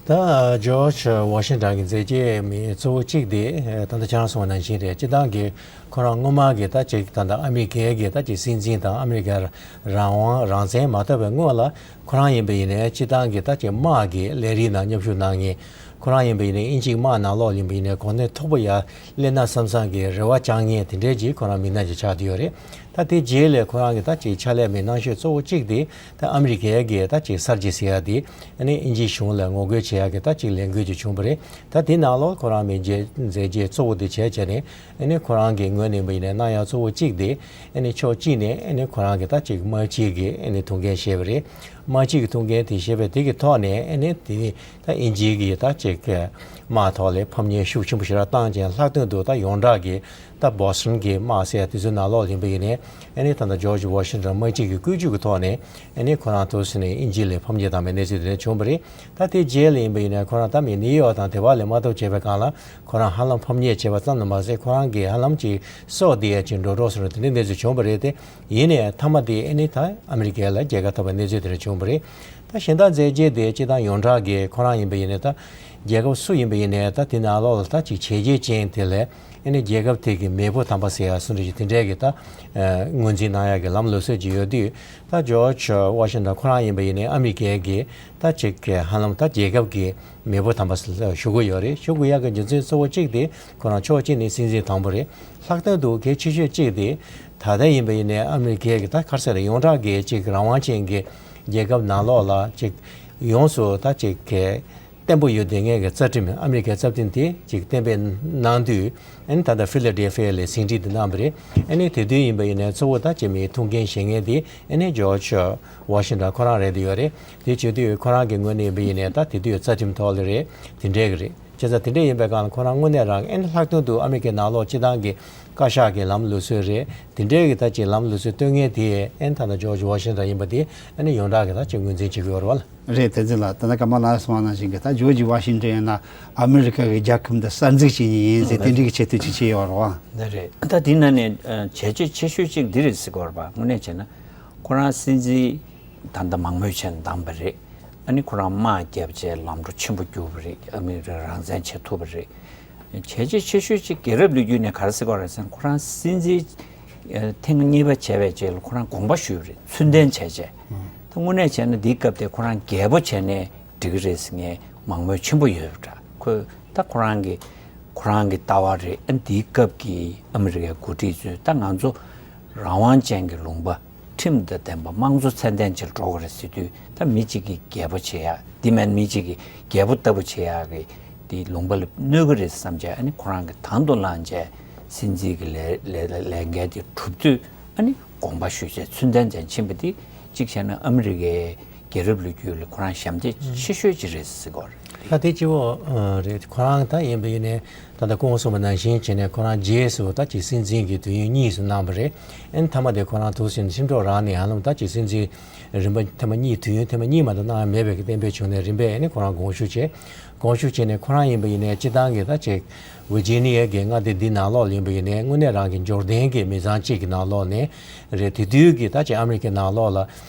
ད་ཇོརྗ་ཝ་ཤིང་ཏོན་གྱི་མཛད་རྗེས་མི་གཙོ་བོ་གཅིག་དེ། ད་ལྟ་ཁྱེད་རང་གསུངས་པ་ནང་བཞིན་རེད། སྤྱིར་བཏང་གི་ཁོ་རང་སྔོན་མ་གི་ད་ཅིག་ད་ལྟ་ཨ་མི་རི་ཀའི་གི་ད་ཅིག་སྲིད་འཛིན་དང་ཨ་མི་རི་ཀའི་རང་དབང་རང་བཙན་མ་ཐོབ་པའི་སྔོན་ལ། ཁོ་རང་ཡིན་པ་ཡིན་ནའི་སྤྱིར་བཏང་གི་ད་ཅིག་དམག་གི་ལས་རིགས་ནང་མཉམ་ཞུགས་གནང་མཁན། ཁོ་རང་ཡིན་པ་ཡིན་ནའི་དབྱིན་ཇིའི་དམག་ནང་ལོགས་ཡིན་པ་ཡིན་ནའི་གོ་གནས་མཐོ་པོ་ཡར་སླེབས་ན་བསམ་བསམ་གི་རེ་བ་བཅང་མཁན་དེ་འདྲའི་ཅིག་ཁོ་རང་མི་སྣ་ཅིག་ཆགས་བསྡད་ཡོད་རེད། ད་དེ་རྗེས་ལ་ཁོ་རང་གི་ད་ཅིག་ཕྱག་ལས་མི་གནང་ཤོས་གཙོ་བོ་གཅིག་དེ། ད་ཨ་མི་རི་ཀའི་གི་ད་ཅིག་གསར་བརྗེ་ཟེར་ཡ་དེ། ཨ་ནི་དབྱིན་ཇིའི་གཞུང་ལ་ངོ་རྒོལ་བྱེད་ཡ་གི་ད་ཅིག་ལས་འགུལ་ཅིག་བྱུང་བ་རེད། ད་དེ་ནང་ལོགས་ཁོ་རང་མི་མཛད་མཛད་རྗེས་གཙོ་བོ་དེ་བྱས་བྱས་ནས། ཨ་ནི་ཁོ་རང་གི་ངོས་ནས་ཡིན་པ་ཡིན་ནའི་གནང་ཡ་གཙོ་བོ་གཅིག་དེ། ཨ་ནི་ཕྱོགས་གཅིག་ནས་ཨ་ནི་ཁོ་རང་གི་ད་ཅིག་དམག་སྤྱི་གི་ཨ་ནི་ཐུགས་འགན་བཞེས་པ་རེད། དམག་སྤྱི་གི་ཐུགས་འགན་དེ་བཞེས་པའི་དེ་གི་ཐོག་ནས། ཨ་ནི་དེ་ད་དབྱིན་ཇི་གི་ད་ཅིག་དམག་ཐོག་ལ་ཕམ་ཉེས་ཤུགས་ཆེན་པོ་ཞེ་དྲག་བཏང་ཅིང་། ལྷག་དོན་དུ་ད་ཡོངས་གྲགས་ཀྱི་ད་བྷོ་སི་ཊོན་གྱི་དམག་ཟེར་ཡ་དེ་ཚོའི་ནང་ལོགས་ཡིན་པ་ཡིན་ནའི། ཨ་ནི་ད་ལྟ་ཇོརྗ་ཝ་ཤིང་ཏོན་དམག་སྤྱི་གི་བཀོད་ཇུས་ཀྱི་ཐོག་ནས། ཨ་ནི་ཁོ་རང་ཐུགས་སུ་ནས་དབྱིན་ཇི་ལ་ཕམ་ཉེས་བཏང་བའི་གནས་ཚུལ་དེ་འདྲ་བྱུང་བ་རེད། ད་དེ་རྗེས་ལ་ཡིན་པ་ཡིན་ནའི་ཁོ་རང་ད་མི་ནིའུ་ཡོག་དང་དེ་བ་ལ་མ་གཏོགས་བྱས་པའི་སྒང་ལ། ཁོ་རང་ཧ་ལམ་ཕམ་ཉེས་བྱས་པ་ཙམ་དུ་མ་ཟད། ཁོ་རང་གིས་ཧ་ལམ་ཅིག་སྲོག་འདི་ཡ་ཅིག་འགྲོ་གྲབས་སོང་བ་དེ་འདྲའི་གནས་ཚུལ་བྱུང་བ་རེད་དེ། ཡིན་ནའི་མཐའ་མ་དེ་ཨ་ནི་ད་ཨ་མི་རི་ཀ་ལ་རྒྱལ་ཁ་ཐོབ་པའི་གནས་ཚུལ་དེ་འདྲ་བྱུང་བ་རེད། ད་གཞན་དག་མཛད་རྗེས་དེ་སྤྱིར་བཏང་ཡོངས་གྲགས་ཀྱི་ཁོ་རང་ཡིན་པ་ཡིན་ནའི། ད་རྒྱལ་ཁབ་སུ་ཡིན་པ་ཡིན་ནའི་ད་དེ་ནང་ལོགས་ལ་ད་ཅིག་བྱས་རྗེས་ཅན་དེ་ལ། ཨ་ནི་རྒྱལ་ཁབ་དེ་གི་མེས་པོ་དམ་པ་ཟེར་ཡ་སུ་འདྲ་ཞིག་དེ་འདྲའི་གི་ད་ངོས་འཛིན་གནང་ཡ་གི་ལམ་ལུགས་སྲོལ་ཅིག་ཡོད་དུས། ད་ཇོརྗ་ཝ་ཤིང་ཏོན་ཁོ་རང་ཡིན་པ་ཡིན་ནའི་ཨ་མི་རི་ཀའི་གི་ད་ཅིག་ཧ་ལམ་ད་རྒྱལ་ཁབ་ཀྱི་མེས་པོ་དམ་པ་ཞུ་གི་ཡོད་རེད། ཞུ་དགོས་ཡག་གི་རྒྱུ་མཚན་གཙོ་བོ་གཅིག་དེ། ཁོ་རང་ཕྱོགས་གཅིག་ནས་སྲིད་འཛིན་དང་པོ་རེད། ལྷག་དོན་དུ་གལ་ཆེ་ཤོས་གཅིག་དེ། ད་ལྟ་ཡིན་པ་ཡིན་ནའི་ཨ་མི་རི་ཀའི་གི་ད་ག་རེ་ཟེར་རེད། ཡོངས་གྲགས་ཀྱི་ཅིག་རང་དབང་ཅན་གྱི་རྒྱལ་ཁབ་ནང་ལོགས་ལ་ཅིག་ཡོངས་སུ་ད་ཅིག་གི་བརྟན་པོ་ཡོད་བསྡད་མཁན་གྱི་རྩ་ཁྲིམས། ཨ་མི་རི་ཀའི་རྩ་ཁྲིམས་དེ་ཅིག་གཏན་འབེབས་གནང་དུས། ཨ་ནི་ད་ལྟ་ཕི་ལ་ཌེལ་ཕི་ཡ་ལ་ཟིན་བྲིས་དེ་གནང་བ་རེད། ཨ་ནི་དེ་དུས་ཡིན་པ་ཡིན་ནའི་གཙོ་བོ་ད་ཅིག་མི་ཐུགས་འགན་བཞེས་མཁན་དེ་ཨ་ནི་ཇོརྗ་ཝ་ཤིང་ཏོན་ཁོ་རང་རེད་དེ་ཡོད་རེད། དེ་བྱེད་དུས་ཁོ་རང་གི་ངོས་ནས་ཡིན་པ་ཡིན་ནའི་ད་དེ་དུས་རྩ་ཁྲིམས་ཐོག་ལ་རེད། དེ་འདྲའི་གི་རེད། བྱས་ཙང་དེ་འདྲ་ཡིན་པའི་སྒང་ལ་ཁོ་རང་དངོས་གནས་རང་ཨ་ནི་ལྷག་དོན་དུ་ཨ་མི་རི་ཀའི་ནང་ལོགས་སྤྱིར་བཏང་གི་བཀའ་ཤག་གི་ལམ་ལུགས་སྲོལ་རེད། དེ་འདྲའི་གི་ད་ཅིག་ལམ་ལུགས་སྲོལ་སྟོན་མཁན་དེ་ཨ་ནི་ད་ལྟ་ཇོརྗ་ཝ་ཤིང་ཏོན་ཡིན་པ་དེ་ཨ་ནི་ཡོངས་གྲགས་ཀྱི་ད་ཅིག་ངོས་འཛིན་བྱེད་ཀྱི་ཡོད་རེད་བ། རེད། བསྟན་འཛིན་ལགས། ད་ལྟ་སྐར་མ་ལགས་གསུངས་པ་ནང་བཞིན་གྱི་ད་ཇོརྗ་ཝ་ཤིང་ཏོན་ཡིན་ན་ཨ་མི་རི་ཀ་གི་རྒྱལ་ཁབ་འདི་གསར་འཛུགས་བྱེད་མཁན་ཡིན་ཟེར། དེ་འདྲའི་གི་ཆེ་བསྟོད་ཅིག་བྱས་ཡོད་རེད་བ། འདི་རེད། ད་དེ་ནང་ནས་ཨ་བྱས་རྗེས་ཆེ་ཤོས་གཅིག་འདི་རེད་ཟེར་གྱི་ཡོད་རེད་བ། དངོས་གནས་བྱས་ན་ཁོ་རང་སྲིད་འཛིན་ད་ལྟ་མང་མོས་བྱས་ནས་བདམས་པ་རེད། ཨ་ནི་ཁོ་རང་དམག་རྒྱབ་བྱས་ལམ་འགྲོ་ཆེན་པོ་བསྒྱུར་བ་རེད། ཨ་མི་རི་ཀ་རང་བཙན་བྱེད་ཐུབ་པ་རེད། བྱས་རྗེས་ཆེ་ཤོས་གཅིག་རྒྱལ་རབས་ལོ་རྒྱུས་ནས་ག་རེ་ཟེར་གྱི་ཡོད་རེད་ཟེར་ན། ཁོ་རང་སྲིད་འཛིན་ཨ་ཐེངས་གཉིས་པ་བྱས་པའི་རྗེས་ལ་ཁོ་རང་དགོངས་པ་ཞུས་པ་རེད། ཚུལ་ལྡན་བྱས་རྗེས། ད་དངོས་གནས་བྱས་ན་འདིའི་སྐབས་དེ་ཁོ་རང་རྒྱལ་པོ་བྱས་ནས་འགྲིག་གི་རེད་ཟེར་མཁན་མང་མོས་ཆེན་པོ་ཡོད་པ་འདྲ། ཁོས་ད་ཁོ་རང་གི་ཁོ་རང་གི་ལྟ་བ་རེད། ཨ་འདིའི་སྐབས་ཀྱི་ཨ་མི་རི་ཀའི་འགོ་ཁྲིད་ཚོས་ད་ང་ཚོ་རང་དབང་ཅན་གྱི་ལུང་པ། ཁྲིམས་དང་ལྡན་པ་དམངས་གཙོ་ཚད་ལྡན་ཅིག་འགྲོ་དགོས་རེད་ཟེར་དུས། ད་མི་གཅིག་གིས་རྒྱལ་པོ་བྱེད་ཡག་འདི་མིན། མི་གཅིག་གིས་རྒྱལ་པོ་ལྟ་བུ་བྱེད་ཡག་གི་འདི་ལུང་པ་ལ་གནོད་ཀྱི་རེད་བསམ་བྱས། ཨ་ནི་ཁོ་རང་གིས་དང་དུ་བླངས་བྱས་སྲིད་འཛིན་གྱི་ལས་ལས་ལས་འགན་དེ་གྲུབ་དུས། ཨ་ནི་དགོངས་པ་ཞུས་བྱས་ཚུལ་ལྡན་ཅན་ཕྱིན་པ་འདི་གཅིག་བྱས་ན་ཨ་མི་རི་ཀའི་རྒྱལ་རབས་ལོ་རྒྱུས་ལ་ཁོ་རང་ཞབས་འདེགས་ཆེ་ཤོས་ཅིག་རེད་ཟེར་གྱི་ཡོད་རེད། ད་དེ་གཅིག་པོ་ཨ་རེད། ཁོ་རང་ད་ཡིན་པ་ཡིན་ནའི་ད་ལྟ་སྐུ་ངོ་གསུངས་པ་ནང་བཞིན་བྱས་ནས་ཁོ་རང་རྗེས་སུ་ད་ཅིག་སྲིད་འཛིན་གྱི་དུས་ཡུན་གཉིས་སུ་གནང་བ་རེད། ཨ་ནི་མཐའ་མ་དེ་ཁོ་རང་ཐུགས་སེམས་ཁྲིམས་གྲོགས་རང་ནས་ཧ་ལམ་ད་ཅིག་སྲིད་འཛིན་རིམ་པ་ཐེངས་མ་གཉིས། དུས་ཡུན་ཐེངས་མ་གཉིས་མ་གཏོགས་གནང་ཡ་མེད་པའི་གི་གཏན་འབེབས་བྱུང་ནས། རིམ་པས་ཨ་ནི་ཁོ་རང་དགོངས་ཞུ་བྱས། དགོངས་ཞུ་བྱས་ནས་ཁོ་རང་ཡིན་པ་ཡིན་ནའི་སྤྱིར་བཏང་གི་ད་ཅིག་ཝི་ཇི་ནི་ཡ་གི་མངའ་སྡེ་འདི་ནང་ལོགས་ཡིན་པ་ཡིན་ནའི་དངོས་གནས་རང་གི་འབྱོར་ལྡན་གྱི་མི་ཚང་གཅིག་གི་ནང་ལོགས་ནས་རེད། དེ་དུས་ཀྱི་ད་ཅིག་ཨ་མི་རི་ཀའི་ནང་ལོགས་ལ་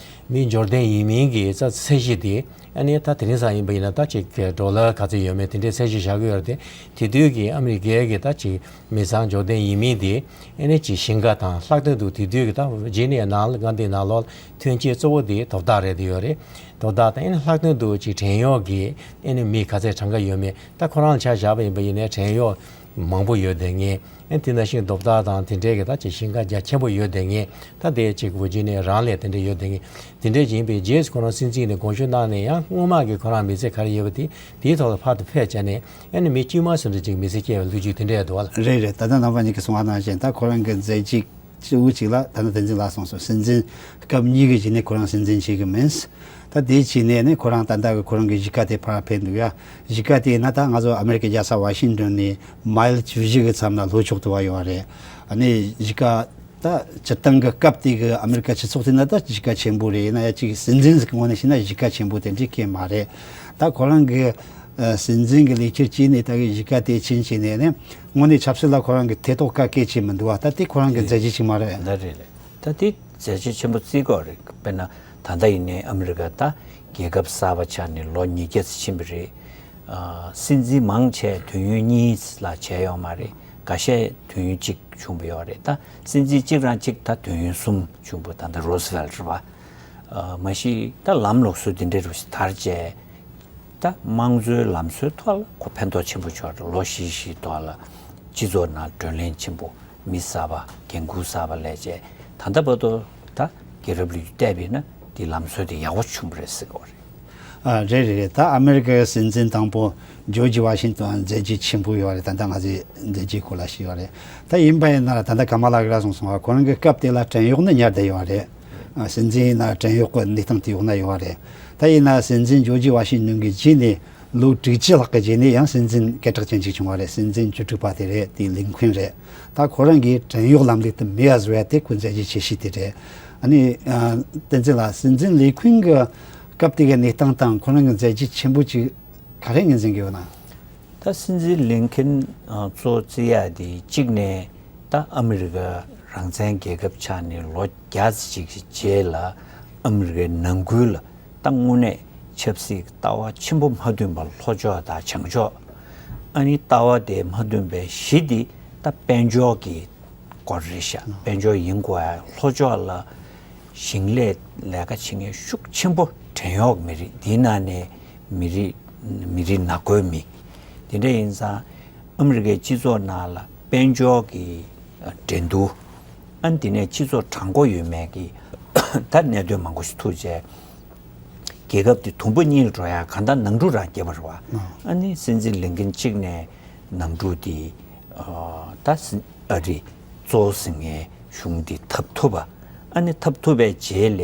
མི་འབྱོར་ལྡན་ཡིན་མིན་གྱི་ཚད་གཞི་དེ། ཨ་ནི་ད་དེ་རིང་སང་ཡིན་པ་ཡིན་ན་ད་ཅིག་ཌོ་ལར་ག་ཚོད་ཡོད་མེད་དེ་འདྲའི་ཚད་གཞི་བཞག་གི་ཡོད་རེད་དེ། དེ་དུས་ཀྱི་ཨ་མི་རི་ཀའི་གི་ད་ཅིག་མི་ཚང་འབྱོར་ལྡན་ཡིན་མིན་དེ་ཨ་ནི་ཅིག་ཞིང་ཁ་དང་། ལྷག་དོན་དུ་དེ་དུས་ཀྱི་ད་ཝི་ཇི་ནི་ཡ་ནང་ལ་མངའ་སྡེ་ནང་ལོགས་ཐོན་སྐྱེད་གཙོ་བོ་དེ་དོ་བདག་རེད་དེ་ཡོད་རེད། དོ་བདག་དང་། ཨ་ནི་ལྷག་དོན་དུ་ཅིག་བྲན་གཡོག་གི་ཨ་ནི་མི་ག་ཚད་གྲངས་ཀ་ཡོད་མེད། ད་ཁོ་རང་ལ་ཆ་བཞག་པ་ཡིན་པ་ཡིན་ནའི་བྲན་གཡོག་ མང་པོ་ཡོད་དེ་ངས་ཨེ་དེ་ནང་བཞིན་རྡོབ་ཐག་དང་དེ་འདྲའི་གི་ད་ཅིག་ཞེན་ཁ་རྒྱ་ཆེན་པོ་ཡོད་དེ་ངས་ད་དེ་ཅིག་བོ་ཇི་ནས་རང་ལས་དེ་འདྲ་ཡོད་དེ་ངས་དེ་འདྲ་ཡིན་པའི་རྗེས་སུ་ཁོ་རང་སྲིད་འཛིན་ནས་དགོངས་ཞུ་གནང་ནས་ཡང་སྔོན་མ་གི་ཁོ་རང་མི་ཚེ་ག་རེ་ཡོད་པ་དེ་དེའི་ཐོག་ལ་ཕར་དུ་ཕེབས་བྱས་ནས་ཨེ་ནི་མི་དཀྱུས་མ་སུ་འདྲ་ཅིག་མི་ཚེ་སྐྱེལ་བའི་ལོ་རྒྱུས་དེ་འདྲ་ཡོད་དོ་བ་ལ། རེད་རེད། ད་ལྟ་རྣམ་པ་གཉིས་ཀྱིས་གསུངས་པ་ནང་བཞིན་ད་ཁོ་རང་གི་མཛད་རྗེས་གཙོ་བོ་གཅིག་ལ་ད་ནི་བསྟན་འཛིན་ལགས་གསུངས་སོང་། སྲིད་འཛིན་སྐབས་གཉིས་ཀྱི་རྗེས་ནས་ཁོ་རང་སྲིད་འཛིན་བྱེད་ཀྱི་མིན། ད་དེའི་རྗེས་ནས་ནི་ཁོ་རང་ད་ལྟ་གི་ཁོ་རང་གི་གཞིས་ཀ་དེ་ཕར་ཕེབས་འདུག་ཡ། གཞིས་ཀ་དེ་ན་ད་ང་ཚོ་ཨ་མེ་རི་ཀའི་རྒྱལ་ས་ཝ་ཤིང་ཏོན་ནས་མའིལ་བཅུ་བཞི་གི་མཚམས་ན་ལྷོ་ཕྱོགས་དུ་བ་ཡོད་རེད། ཨ་ནི་གཞིས་ཀ་ད་སྤྱིར་བཏང་གི་སྐབས་དེ་གི་ཨ་མེ་རི་ཀ་སྤྱི་ཚོགས་དེ་ན་ད་གཞིས་ཀ་ཆེན་པོ་རེད། ཡིན་ན་ཡ་གཅིག་སྲིད་འཛིན་ཟིག་གི་ངོས་ནས་བཤད་ན་གཞིས་ཀ་ཆེན་པོ་དེ་འདྲའི་སྐད་མ་རེད། ད་ཁོ་རང་གི་ཨ་སྲིད་འཛིན་གྱི་ལས་འཁྱུར་བྱས་ནས་ད་གི་གཞིས་ཀ་དེ་ཕྱིན་བྱས་ནས་ནི་དངོས་གནས་ཆབ་སྲིད་ལ་ཁོ་རང་གི་ཐེ་གཏོགས་ག་གེ་བྱས་མི་འདུག་བ། ད་དེ་ཁོ་རང་གི་མཛད་རྗེས་ཅིག་མ་རེད། ད་རེད་རེད། ད་དེ་མཛད་རྗེས་ཆེན་པོ་བརྩི་དགོས་རེད། དཔེར་ན་ད་ལྟ་ཡིན་ནའི་ཨ་མི་རི་ཀ་ད་རྒྱལ་ཁབ་གསར་པ་ཆགས་ནས་ལོ་ཉིས་བརྒྱ་ཙམ་ཕྱིན་པ་རེད། ཨ་སྲིད་འཛིན་མང་ཆེ་དུས་ཡུན་གཉིས་ལ་བྱས་ཡོད་མ་རེད། འགའ་ཤས་དུས་ཡུན་གཅིག་བྱུང་བ་ཡོད་རེད། ད་སྲིད་འཛིན་གཅིག་རང་གཅིག་ད་དུས་ཡུན་གསུམ་བྱུང་བ་ད་ལྟ་རོ་སི་ཝེལ་རེད་བ། ཨ་མ་གཞི་ད་ལམ་ལུགས་སྲོལ་འདི་འདྲའི་རུ་ཞིག་དར་རྗེས་ད་དམངས་གཙོའི་ལམ་སྲོལ་ཐོག་ལ་ཁོ་ཕན་ཐོགས་ཆེན་པོ་བྱུང་བ་རེད། ལོ་བཞི་བཞིའི་ཐོག་ལ་སྤྱི་ཚོགས་ནང་བགྲོ་གླེང་ཆེན་པོ་མི་གསར་པ་འགན་འཁུར་གསར་པ་ལས་བྱས་ད་ལྟ་བར་དུ་ད་རྒྱལ་རབས་ལོ་རྒྱུས་བལྟས་པས་ན་འདི་ལམ་སྲོལ་དེ་ཡག་པོ་བྱུང་བ་རེད་ཟེར་གི་ཡོད་རེད། ཨ་རེད་རེད་རེད། ད་ཨ་མེ་རི་ཀའི་སྲིད་འཛིན་དང་པོ་ཇོར་ཇི་ཝ་ཤིང་ཏོན་མཛད་རྗེས་ཆེན་པོ་ཡོད་རེད། ད་ལྟ་ང་ཚོས་མཛད་རྗེས་སྐོར་ལ་ཞུས་ཡོད་རེད། ད་ཡིན་པ་ཡིན་ན་ད་ལྟ་ཀ་མ་ལ་ཧེ་ར་གསུངས་སོང་བ། ཁོ་རང་གི་སྐབས་དེ་ལ་བྲན་གཡོག་ནི་ཉར་བསྡད་ཡོད་རེད། ཨ་སྲིད་འཛིན་ཡིན་ན་བྲན་གཡོག་གི་གནས་སྟངས་དེ་འོག་ན་ཡོད་རེད། ད་ཡིན་ན་སྲིད་འཛིན་ཇོར་ཇི་ཝ་ཤིང་ཏོན་གྱི་རྗེས་ནས་ལོ་དྲུག་ཅུ་ལྷག་གི་རྗེས་ནས་ཡང་སྲིད་འཛིན་སྐད་གྲགས་ཅན་ཅིག་བྱུང་བ་རེད། སྲིད་འཛིན་བཅུ་དྲུག་པ་དེ་རེད། དེ་ལིན་ཁོན་རེད། ད་ཁོ་རང་གིས་བྲན་གཡོག་ལམ་ལུགས་དེ་མེད་པ་བཟོ་ཡ་དེ་ཁོའི་མཛད་རྗེས་ཆེ་ཤོས་དེ་རེད། ཨ་ནི་ཨ་བསྟན་འཛིན་ལགས། སྲིད་འཛིན་ལིན་ཁོན་གྱི་སྐབས་དེ་གའི་གནས་སྟངས་དང་ཁོ་རང་གི་མཛད་རྗེས་ཆེན་པོ་ཅིག་ག་རེ་ངོས་འཛིན་གྱི་ཡོད་ན། ད་སྲིད་འཛིན་ལིན་ཁོན་ཨ་གཙོ་བོ་བརྩི་ཡ་དེ་གཅིག་ནས་ད་ཨ་མི་རི་ཀ་རང་བཙན་རྒྱལ་ཁབ་ཆགས་ནས་ལོ་བརྒྱ་ཙམ་ཅིག་རྗེས་ལ་ཨ་མི་རི་ཀའི་ནང་ཁུལ་ལ་ད་དངོས་གནས་ཆབ་སྲིད་ཀྱི་ལྟ་བ་ཆེན་པོ་མ་མཐུན་པ་ལྷོ་ཕྱོགས་དང་བྱང་ཕྱོགས། ཨ་ནི་ལྟ་བ་དེ་མ་མཐུན་པའི་གཞི་དེ་ད་དཔལ་འབྱོར་གྱི་སྐོར་རེད་ཤག་དཔལ་འབྱོར་ཡིན་དགོས་ཡ། ལྷོ་ཕྱོགས་ལ་ཞིང་ལས་ལས་ཀ་བྱེད་མཁན་ཤུགས་ཆེན་པོ་བྲན་གཡོག་མི་རིགས། དེའི་ནང་ནས་མི་རིགས་མི་རིགས་ནག་པོའི་མི། དེ་འདྲ་ཡིན་ཙང་ཨ་མི་རི་ཀའི་སྤྱི་ཚོགས་ནང་ལ་དཔལ་འབྱོར་གྱི་འགྲན་བསྡུར། ཨ་ནི་དེ་ནས་སྤྱི་ཚོགས་དྲང་པོ་ཡོད་མེད་ཀྱི་ད་གནད་དོན་མང་པོ་ཞིག་ཐུག་བྱས། རྒྱལ་ཁབ་དེ་དུམ་བུ་གཉིས་ལ་འགྲོ་ཡ་གང་ལྟར་ནང་འཁྲུག་རང་སྐྱེས་པ་རེད་བ། ཨ་ནི་སྲིད་འཛིན་ལིན་ཁོན་གཅིག་ནས་ནང་འཁྲུག་དེ་ཨ་ད་སྲིད་ཨ་རི་གཙོ་བོ་ཟིན་མཁན་གཞུང་དེ་འཐབ་ཐུབ་པ། ཨ་ནི་འཐབ་ཐུབ་པའི་རྗེས་ལ་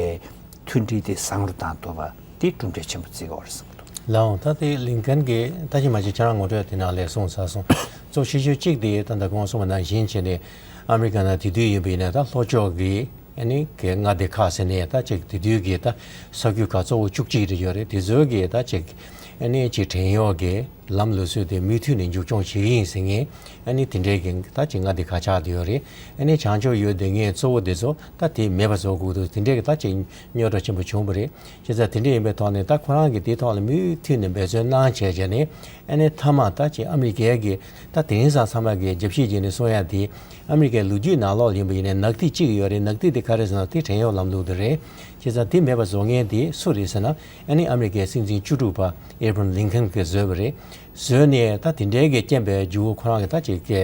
མཐུན་སྒྲིལ་དེ་བཟང་རུ་བཏང་ཐུབ་པ་དེ་གྲུབ་འབྲས་ཆེན་པོ་བརྩི་དགོས་རེད་བསམ་གྱི་འདུག་ལགས་འོང་། ད་དེ་ལིན་ཁོན་གྱིས་ད་ཅི་མ་ཅི་ཁྱེད་རང་ངོ་སྤྲོད་དེ་ནང་ལས་གསུངས་ཚར་སོང་། གཙོ་ཆེ་ཤོས་གཅིག་དེ་ད་ལྟ་གོང་གསུངས་པ་ནང་བཞིན་བྱས་ནས་ཨ་མི་རི་ཀ་ནང་དེ་དུས་ཡིན་པ་ཡིན་ན་ད་ལྷོ་ཕྱོགས་ཀྱི་ཨ་ནི་གི་མངའ་སྡེ་ཁག་ཟེར་ནས་ད་ཅིག་དེ་དུས་ཀྱི་ད་ས་ཁུལ་ཁག་གཙོ་བོ་བཅུ་གཅིག་རེ་ཡོད་རེད། དེ་ཚོའི་གི་ད་ཅིག་ཨ་ནི་ཅིག་བྲན་གཡོག་གི་ལམ་ལུགས་སྲོལ་དེ་མུ་མཐུད་ནས་མཇུག་སྐྱོང་བྱེད་ཀྱི་ཡིན་ཟེར་མཁན་ཨ་ནི་དེ་འདྲའི་གི་ད་ཅིག་མངའ་སྡེ་ཁག་ཆགས་བསྡད་ཡོད་རེད། ཨ་ནི་བྱང་ཕྱོགས་ཡོད་བསྡད་མཁན་གཙོ་བོ་དེ་ཚོ་ད་དེ་མེད་པ་བཟོ་དགོས་འདུག་དེ་འདྲའི་གི་ད་ཅིག་རྙོག་དྲ་ཆེན་པོ་བྱུང་བ་རེད། བྱས་ཙང་དེ་འདྲ་ཡིན་པའི་ཐོག་ནས་ད་ཁོ་རང་གིས་དེའི་ཐོག་ལ་མུ་མཐུད་ནས་འབད་བརྩོན་གནང་བྱས་བྱས་ནས་ཨ་ནི་མཐའ་མ་ད་ཅིག་ཨ་མི་རི་ཀའི་གི་ད་དེང་སང་ཚང་མ་གི་རྒྱབ་བཤིག་བྱས་ནས་གསུང་ཡ་དེ་ཨ་མི་རི་ཀའི་ལོ་རྒྱུས་ནང་ལོགས་ཡིན་པ་ཡིན་ནའི་ནག་ཐིག་གཅིག་ཡོད་རེད། ནག་ཐིག་དེ་ག་རེ་ཟེར་ན་དེ་བྲན་གཡོག་ལམ་ལུགས་དེ་རེད། བྱས་ཙང་དེ་མེད་པ་བཟོ་མཁན་དེ་སུ་རེད་ཟེར་ན་ཨ་ནི་ཨ་མི་རི་ཀའི་སྲིད་འཛིན་བཅུ་དྲུག་པ་ཨེ་བྷ་རམ་ལིན་ཁོན་གྱིས་བཟོས་པ་རེད། བཟོས་ནས་ད་དེ་འདྲའི་གི་རྐྱེན་པས་མཇུག་ཁོ་རང་གི་ད་ཅིག་གི་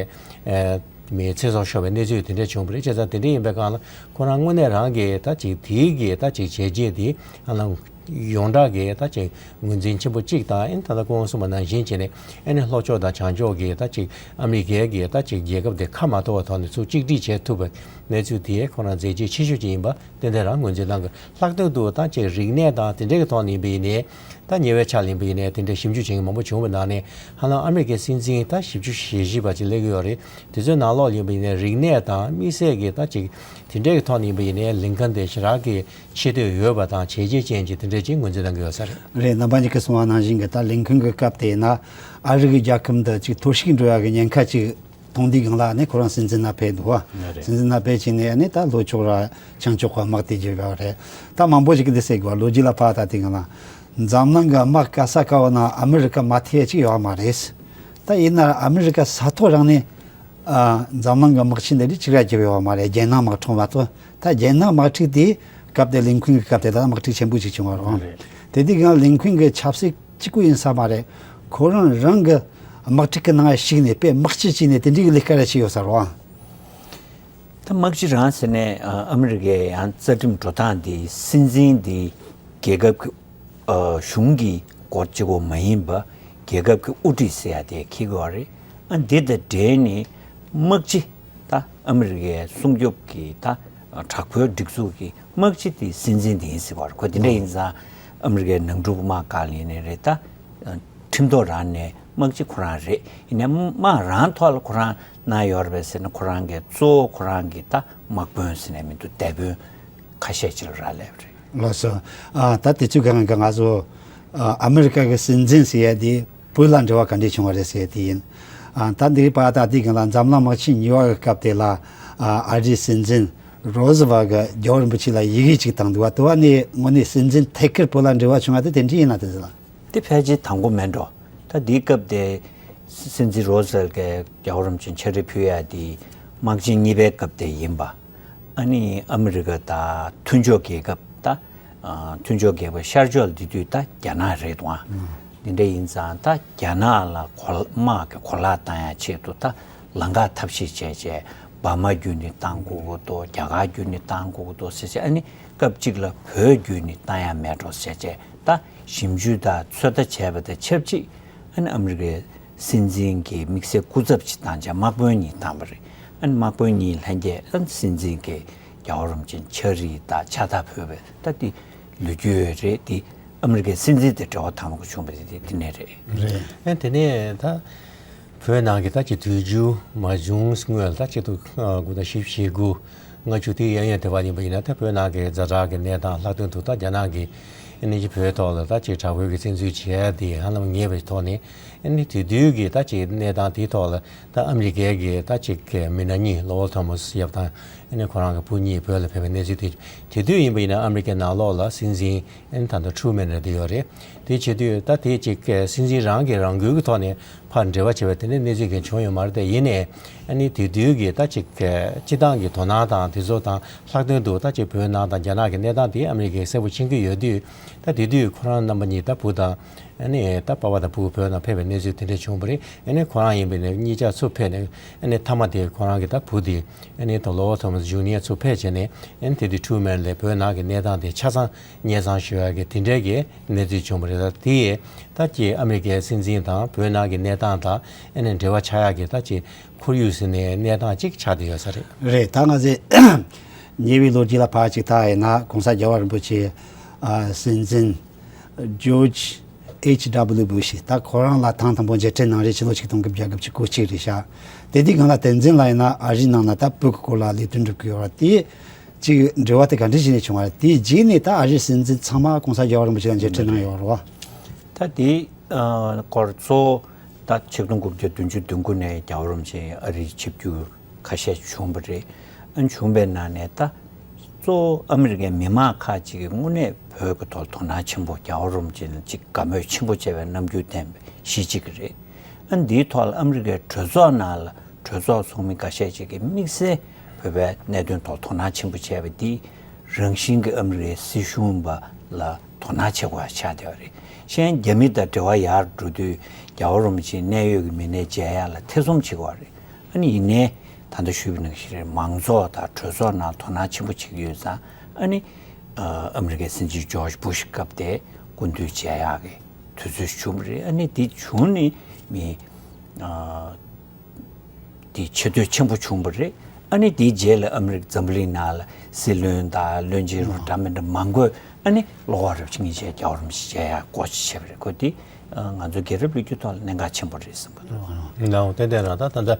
མི་ཚེ་སྲོག་ཤོར་བའི་གནས་ཚུལ་དེ་འདྲ་བྱུང་བ་རེད། བྱས་ཙང་དེ་འདྲ་ཡིན་པའི་སྒང་ལ་ཁོ་རང་དངོས་གནས་རང་གི་ད་ཅིག་དེའི་གི་ད་ཅིག་བྱས་རྗེས་དེ་ཨ་ནང་ཡོངས་གྲགས་ཀྱི་ད་ཅིག་ངོས་འཛིན་ཆེན་པོ་གཅིག་དང་ཨ་ནི་ད་ལྟ་སྐུ་ངོ་གསུངས་པ་ནང་བཞིན་བྱས་ནས་ཨ་ནི་ལྷོ་ཕྱོགས་དང་བྱང་ཕྱོགས་ཀྱི་ད་ཅིག་ཨ་མི་རི་ཀའི་གི་ད་ཅིག་རྒྱལ་ཁབ་དེ་ཁ་མ་གཏོགས་པའི་ཐོག་ནས་ཚུར་གཅིག་སྒྲིལ་བྱེད་ཐུབ་པའི་གནས་ཚུལ་དེ་ཁོ་རང་མཛད་རྗེས་ཆེ་ཤོས་ཅིག་ཡིན་པ་ཏན་ཏན་རང་ངོས་འཛིན་གནང་དགོས། ལྷག་དོན་དུ་ད་ཅིག་རིག་གནས་དང་དེ་འདྲའི་གི་ཐོག་ནས་ཡིན་པ་ཡིན་ནའི་ད་ཉེ་བའི་ཆར་ལ་ཡིན་པ་ཡིན་ནའི་དེ་འདྲའི་ཞིབ་འཇུག་བྱེད་མཁན་མང་པོ་བྱུང་བའི་ནང་ནས་ཧ་ལམ་ཨ་མི་རི་ཀའི་སྲིད་འཛིན་ད་བཞི་བཅུ་ཞེ་བཞི་བ་ཅིག་སླེབས་ཀྱི་ཡོད་རེད། དེ་ཚོའི་ནང་ལོགས་ཡིན་པ་ཡིན་ནའི་རིག་གནས་དང་དམིགས་བསལ་གྱི་ད་ཅིག་དེ་འདྲའི་གི་ཐོག་ནས་ཡིན་པ་ཡིན་ནའི་ལིན་ཁོན་དེ་ཞེ་དྲག་གི་ཆེ་བསྟོད་ཡོད་པ་དང་བྱས་རྗེས་ཅན་གྱི་དེ་འདྲ་ཅིག་ངོས་འཛིན་གནང་གི་ཡོད་ས་རེད། རེད། རྣམ་པ་གཉིས་ཀྱིས་གསུངས་པ་ནང་བཞིན་གྱི་ད་ལིན་ཁོན་གྱི་སྐབས་དེ་ན་ཨ་རི་གི་རྒྱལ་ཁབ་འདི་ཅིག་འཐོར་ཞིག་འགྲོ་ཡ་གི་ཉེན་ཁ་ཅིག་མཐོང་དུས་སྒང་ལ་ནི་ཁོ་རང་སྲིད་འཛིན་ན་ཕེབས་འདུག་བ། ང་རེད། སྲིད་འཛིན་ན་ཕེབས་ཕྱིན་ནས་ནི་ད་ལྷོ་ཕྱོགས་ར་བྱང་ཕྱོགས་ཀྱི་དམག་དེ་བརྒྱབ་ཡོད་རེད། ད་མང་པོ་ཞིག་གིས་འདི་ཟེར་གི་བ། ལོ་རྒྱུས་ལ་ཕར་ལྟ་དུས་སྒང་ལ་འཛམ་གླིང་གི་དམག་ག་ས་ག་བ་ན་ཨ་མི་རི་ཀ་མ་ཐེ་ཅིག་ཡོད་མ་རེད། ད་ཡིན་ན་ཨ་མི་རི་ཀ་ས་ཐོག་རང་ནས་ཨ་འཛམ་གླིང་གི་དམག་ཆེན་འདི་རིགས་གཅིག་ར་བརྒྱབ་ཡོད་མ་རེད། རྒྱལ་ནང་དམག་འཁྲུག་མ་གཏོགས། ད་རྒྱལ་ནང་དམག་འཁྲུག་དེ་སྐབས་དེ་ལིན་ཁོན་གྱི་སྐབས་དེ་ད་དམག་འཁྲུག་ཆེན་པོ་ཞིག་བྱུང་བ་རེད། རེད། དེ་དུས་སྒང་ལིན་ཁོན་གྱི་ཆབ་སྲིད་གཅིག་པུ་ཡིན་ས་མ་རེད། ཁོ་རང་རང་གི་ དམག་འཁྲུག་གི་ནང་ཞུགས་ནས་དཔེ་དམག་སྤྱི་བྱས་ནས་དེ་འདྲའི་ལས་ཀ་ར་བྱས་ཡོད་ས་རེད་བ། ད་དམག་སྤྱི་རང་ཟེར་ནས་ཨ་ཨ་མི་རི་ཀའི་ཡང་རྩ་ཁྲིམས་འགྲོ་སྟངས་འདི་སྲིད་འཛིན་འདི་རྒྱལ་ཁབ་ཀྱི་ཨ་གཞུང་གི་སྐོར་གཅིག་པོ་མ་ཡིན་པ་རྒྱལ་ཁབ་ཀྱི་དབུ་ཁྲིད་ཟེར་ཡ་དེ་འཁེལ་གྱི་ཡོད་རེད། ཨ་འདི་དང་འབྲེལ་ནས་དམག་སྤྱི་ད་ཨ་མི་རི་ཀའི་སྲུང་སྐྱོབ་ཀྱི་ད་དྲག་པོའི་སྒྲིག་འཛུགས་ཀྱི་དམག་སྤྱི་དེ་སྲིད་འཛིན་དེ་ཡིན་ཟེར་བ་རེད། ཁོ་དེ་འདྲ་ཡིན་ཙང་ཨ་མི་རི་ཀའི་ནང་འཁྲུག་དམག་སྒང་ལ་ཡིན་ནའི་རེད། ད་ཁྲིམས་ཐོག་རང་ནས་དམག་སྤྱི་ཁོ་རང་རེད། ཡིན་ནའི་དམག་རང་ཐོག་ལ་ཁོ་རང་གནང་ཡོད་རེད་པས་ཟེར་ན་ཁོ་རང་གི་གཙོ་བོ་ཁོ་རང་གི་ད་དམག་དཔོན་ཟེར་ནས་མི་འདུག་སྡེ་དཔོན་ཁ་ཤས་ཅིག་ལ་རག་ལས་པ་རེད། ལགས་སོ། ཨ་ད་དེ་ཚོའི་སྒང་གི་ང་ཚོ་ཨ་ཨ་མི་རི་ཀ་གི་སྲིད་འཛིན་ཟེར་ཡ་དེ་བོད་ལ་འབྲེལ་བ་ག་འདྲས་བྱུང་བ་རེད་ཟེར་ཡ་དེ་ཡིན། ཨ་ད་འདི་པ་ད་དེ་སྒང་ལ་འཛམ་གླིང་དམག་ཆེན་གཉིས་པ་གི་སྐབས་དེ་ལ་ཨ་ཨ་རིའི་སྲིད་འཛིན་རོ་ཟི་ཝལ་གི་རྒྱལ་བ་རིན་པོ་ཆེ་ལ་ཡི་གེ་ཅིག་བཏང་འདུག་བ། དེ་བ་ནས་དངོས་གནས་སྲིད་འཛིན་ཐད་ཀར་བོད་ལ་འབྲེལ་བ་བྱུང་བ་དེ་དེ་འདྲས་ཡིན་ན་དེ་ཟེར་ལ། དེ་ཕལ་ཆེར་དང་པོ་མེད་འགྲོ། ད་དེའི་སྐབས་དེ་སྲིད་འཛིན་རོ་ཟི་ཝལ་གྱིས་རྒྱལ་བ་རིན་པོ་ཆེ་ཕྱག་བྲིས་ཕུལ་ཡ་དེ་དམག་ཆེན་གཉིས་པའི་སྐབས་དེ་ཡིན་པ། ཨ་ནི་ཨ་མི་རི་ཀ་དང་མཐུན་ཕྱོགས་རྒྱལ་ཁབ་ད་ཨ་མཐུན་ཕྱོགས་རྒྱལ་ཁབ་ཤར་ཕྱོགས་འདི་དུས་ད་རྒྱ་ནག་རེད་འདུག་ཨ། འདི་འདྲ་ཡིན་ཙང་ད་རྒྱ་ནག་ལ་གོ་དམག་གི་གོ་ལག་བཏང་ཡ་ཆེད་དུ་ད་ལམ་ཁ་ཐབས་ཤེས་བྱས་བྱས་འབར་མ་བརྒྱུད་ནས་བཏང་དགོས་ཀྱི་འདུག་རྒྱ་གར་བརྒྱུད་ནས་བཏང་དགོས་ཀྱི་འདུག་ཟེར་བྱས། ཨ་ནི་སྐབས་གཅིག་ལ་བོད་བརྒྱུད་ནས་བཏང་ཡ་མེད་འགྲོ་ཟེར་བྱས་ད་ཞིབ་འཇུག་དང་ཚོད་ལྟ་བྱས་པ་དང་ཆབས་ཅིག་ཨ་ནི་ཨ་མི་རི་ཀའི་སྲིད་འཛིན་གྱི་དམིགས་བསལ་སྐུ་ཚབ་ཅིག་བཏང་བྱས་དམག་དཔོན་གཉིས་བཏང་བ་རེད། ཨ་ནི་དམག་དཔོན་གཉིས་ལྷན་རྒྱས་ཨ་ནི་སྲིད་འཛིན་གྱི་རྒྱལ་བ་རིན་པོ་ཆེ་ཕྱག་བྲིས་དང་ཕྱག་རྟགས་ཕུལ་བའི་ད་དེ་ལོ་རྒྱུས་རེད། དེ་ཨ་མི་རི་ཀའི་སྲིད་འཛིན་དེ་འབྲེལ་བ་དམ་པོ་བྱུང་བ་དེ་དེ་ནས་རེད། རེད། ཨ་དེ་ནས་ད་བོད་ནང་གི་ད་ཅིག་དུས་འགྱུར་མ་བྱུང་སྔོན་ལ་ད་ཆིག་སྟོང་དགུ་བརྒྱ་བཞི་བཅུ་ཞེ་དགུ་ལྔ་བཅུ་དེའི་གཡས་གཡོན་དེ་བ་ཡིན་པ་ཡིན་ན་ད་བོད་ནང་གི་ཛ་དྲག་གི་གནས་སྟངས་ལྷག་དོན་དུ་ད་རྒྱ་ནག་གིས་ཨ་ནི་ཅིག་བོད་ཐོག་ལ་ད་ཅིག་དྲག་པོའི་གི་བཙན་འཛུལ་བྱས་དེ་ཧ་ལམ་ངེས་པའི་ཐོག་ནས། ཨ་ནི་དེ་དུས་ཀྱི་ད་ཅིག་གནས་སྟངས་དེའི་ཐོག་ལ་ད་ཨ་མི་རི་ཀའི་གི་ད་ཅིག་མི་སྣ་གཉིས་ལོ་ཝལ་ཐོ་མཱ་སི་ཡབ་དང་ཨ་ནི་ཁོ་རང་གི་བུ་གཉིས་བོད་ལ་ཕེབས་པའི་གནས་ཚུལ་དེ། དེ་དུས་ཡིན་པ་ཡིན་ན་ཨ་མི་རི་ཀའི་ནང་ལོགས་ལ་སྲིད་འཛིན་ཨ་ནི་ད་ལྟ་ཊུ་མན་རེད་དེ་ཡོད་རེད། དེ་བྱེད་དུས་ད་དེ་ཅིག་སྲིད་འཛིན་རང་གིས་རང་འགུལ་གྱི་ཐོག་ནས་ཕར་འབྲེལ་བ་བྱས་པ་དེ་འདྲའི་གནས་ཚུལ་གང་བྱུང་ཡོད་མ་རེད་དེ། ཡིན་ནའི་ཨ་ནི་དེ་དུས་ཀྱི་ད་ཅིག་སྤྱི་བཏང་གི་དོ་སྣང་དང་དེ་ཚོ་དང་ལྷག་དོན་དུ་ད་ཅིག་བོད་ནང་དང་རྒྱ་ནག་གི་གནས་སྟངས་དེ་ཨ་མི་རི་ཀས་གསལ་པོ་མཁྱེན་གྱི་ཡོད་དུས། ད་དེ་དུས་ཁོ་རང་རྣམ་པ་གཉིས་ད་བུ་དང་ཨ་ནི་ད་པ་ཕ་དང་བུ་བོད་ནང་ཕེབས་པའི་གནས་ཚུལ་དེ་འདྲ་བྱུང་བ་རེད། ཨ་ནི་ཁོ་རང་ཡིན་པ་ཡིན་ན་གཉིས་ཆ་ཚུར་ཕེབས་ནས་ཨ་ནི་མཐའ་མ་དེ་ཁོ་རང་གི་ད་བུ་དེ་ཨ་ནི་ད་ལོ་ཝལ་ཐོ་མཱ་སི་ཇུ་ནི་ཡར་ཚུར་ཕེབས་བྱས་ནས་ཨ་ནི་དེ་དུས་ཊུ་མན་ལ་བོད་ནང་གི་གནས་སྟངས་དེ་ཆ་ཚང་སྙན་སེང་ཞུ་ཡག་གི་དེ་འདྲའི་གི་གནས་ཚུལ་བྱུང་བ་རེད། ད་དེ་ཡིས་ད་ཀྱི་ཨ་མི་རི་ཀའི་སྲིད་འཛིན་དང་བོད་ནང་གི་གནས་སྟངས་དང་ཨ་ནི་འབྲེལ་བ་ཆགས་ཡག་གི་ད་ཀྱི་ཁོར་ཡུག་ཟེར་ནས་གནས་སྟངས་གཅིག་ཆགས་བསྡད་ཡོད་ས་རེད། རེད། ད་ང་ཚོས་ཉེ་བའི་ལོ་རྒྱུས་ལ་ཕར་ཅིག་ལྟ་ཡིན་ན་༸གོང་ས་རྒྱལ་བ་རིན་པོ་ཆེ་ཨ་སྲིད་འཛིན་ཇོརྗ་ཨེཆ་ཌབ་ལུ་བུ་ཤི་ད་ཁོ་རང་ལ་ཐེངས་དང་པོ་མཇལ་འཕྲད་གནང་རེས་ཕྱི་ལོ་ཆིག་སྟོང་དགུ་བརྒྱ་དགུ་བཅུ་གོ་གཅིག་རེད་ཤག་དེ་དུས་སྒང་ལ་བསྟན་འཛིན་ལགས་ཡིན་ན་ཨ་རིའི་ནང་ན་ད་བོད་ཀྱི་སྐོར་ལ་ལས་དོན་སྒྲུབ་ཀྱི་ཡོད་རེད། དེ་ཅིག་འབྲེལ་བ་དེ་ག་འདྲ་ཞིག་ནས་བྱུང་བ་རེད། དེའི་རྗེས་ནས་ད་ཨ་རིའི་སྲིད་འཛིན་ཚང་མ་༸གོང་ས་རྒྱལ་བ་རིན་པོ་ཆེ་ལ་མཇལ་འཕྲད་གནང་ཡོད་རེད་བ། ད་དེ་ཨ་སྐོར་གཙོ་བོ་ད་ཆིག་སྟོང་དགུ་བརྒྱ་བདུན་ཅུ་དོན་དགུ་ནས་རྒྱལ་བ་རིན་པོ་ཆེ་ཨ་རིར་ཆིབས་བསྒྱུར་ཁ་ཤས་བྱུང་བ་རེད། ཨ་བྱུང་བའི་ནང་ནས་ད་གཙོ་བོ་ཨ་མི་རི་ཀའི་མི་མང་ཁག་ཅིག་གིས་དངོས་གནས་བོད་ཀྱི་ཐོག་དོ་སྣང་ཆེན་པོ་རྒྱལ་བ་རིན་པོ་ཆེ་ལ་ཅིག་དགའ་མོས་ཆེན་པོ་བྱས་པའི་རྣམ་འགྱུར་ལྡན་པའི་གཞི་གཅིག་རེད། ཨ་འདིའི་ཐོག་ལ་ཨ་མི་རི་ཀའི་གྲོས་ཚོགས་ནང་ལ་གྲོས་ཚོགས་ཚོགས་མི་འགའ་ཤས་ཅིག་གིས་དམིགས་བསལ་བོད་པའི་གནད་དོན་ཐོག་དོ་སྣང་ཆེན་པོ་བྱས་པ་འདིས་རང་བཞིན་གྱི་ཨ་མི་རི་ཀའི་སྲིད་གཞུང་པ་ལ་དོ་སྣང་བྱེད་དགོས་པ་ཆགས་བསྡད་པ་རེད། གཞན་རྒྱ་མི་དང་འབྲེལ་བ་ཡར་འགྲོ་དུས་རྒྱལ་བ་རིན་པོ་ཆེའི་གནད་ཡོད་ཀྱི་མི་སྣ་མཇལ་ཡག་ལ་ཐེ་ཚོམ་བྱེད་དགོས་པ་རེད། ཨ་ནི་ཡིན་ནའི་ད་ལྟ་ཞུས་པ་ནང་བཞིན་རེད། མང་ཚོགས་དང་གྲོས་ཚོགས་ནང་དོ་སྣང་ཆེན་པོ་བྱེད་ཀྱི་ཡོད་ཙང་ཨ་ནི་ཨ་མི་རི་ཀའི་སྲིད་འཛིན་ཇོརྗ་བུ་ཤི་སྐབས་དེ་སྐུ་མདུན་མཇལ་ཡག་གི་དུས་ཚོད་བྱུང་བ་རེད། ཨ་ནི་དེ་བྱུང་ནས་མི་ཨ་དེ་ཆེ་བསྟོད་ཆེན་པོ་བྱུང་བ་རེད། ཨ་ནི་དེའི་རྗེས་ལ་ཨ་མི་རི་ཀ་འཛམ་བུ་གླིང་ནང་ལ་སྲིད་བློན་དང་བློན་ཆེན་རུ་འདྲ་མི་འདྲ་མང་པོས་ཨ་ནི་བློ་དགའ་རབ་བྱུང་གི་མཇལ། རྒྱལ་བ་རིན་པོ་ཆེ་མཇལ་ཡག་སྒོ་ཕྱེ་བྱས་པ་རེད། ཁོ་དེ་ང་ཚོ་རྒྱལ་རབས་ལོ་རྒྱུས་ཐོག་ལ་གནད་འགག་ཆེན་པོ་རེད་བསམ་པ་འདུག་ནའོ་ཏན་ཏན་རང་ད་ད་ལྟ་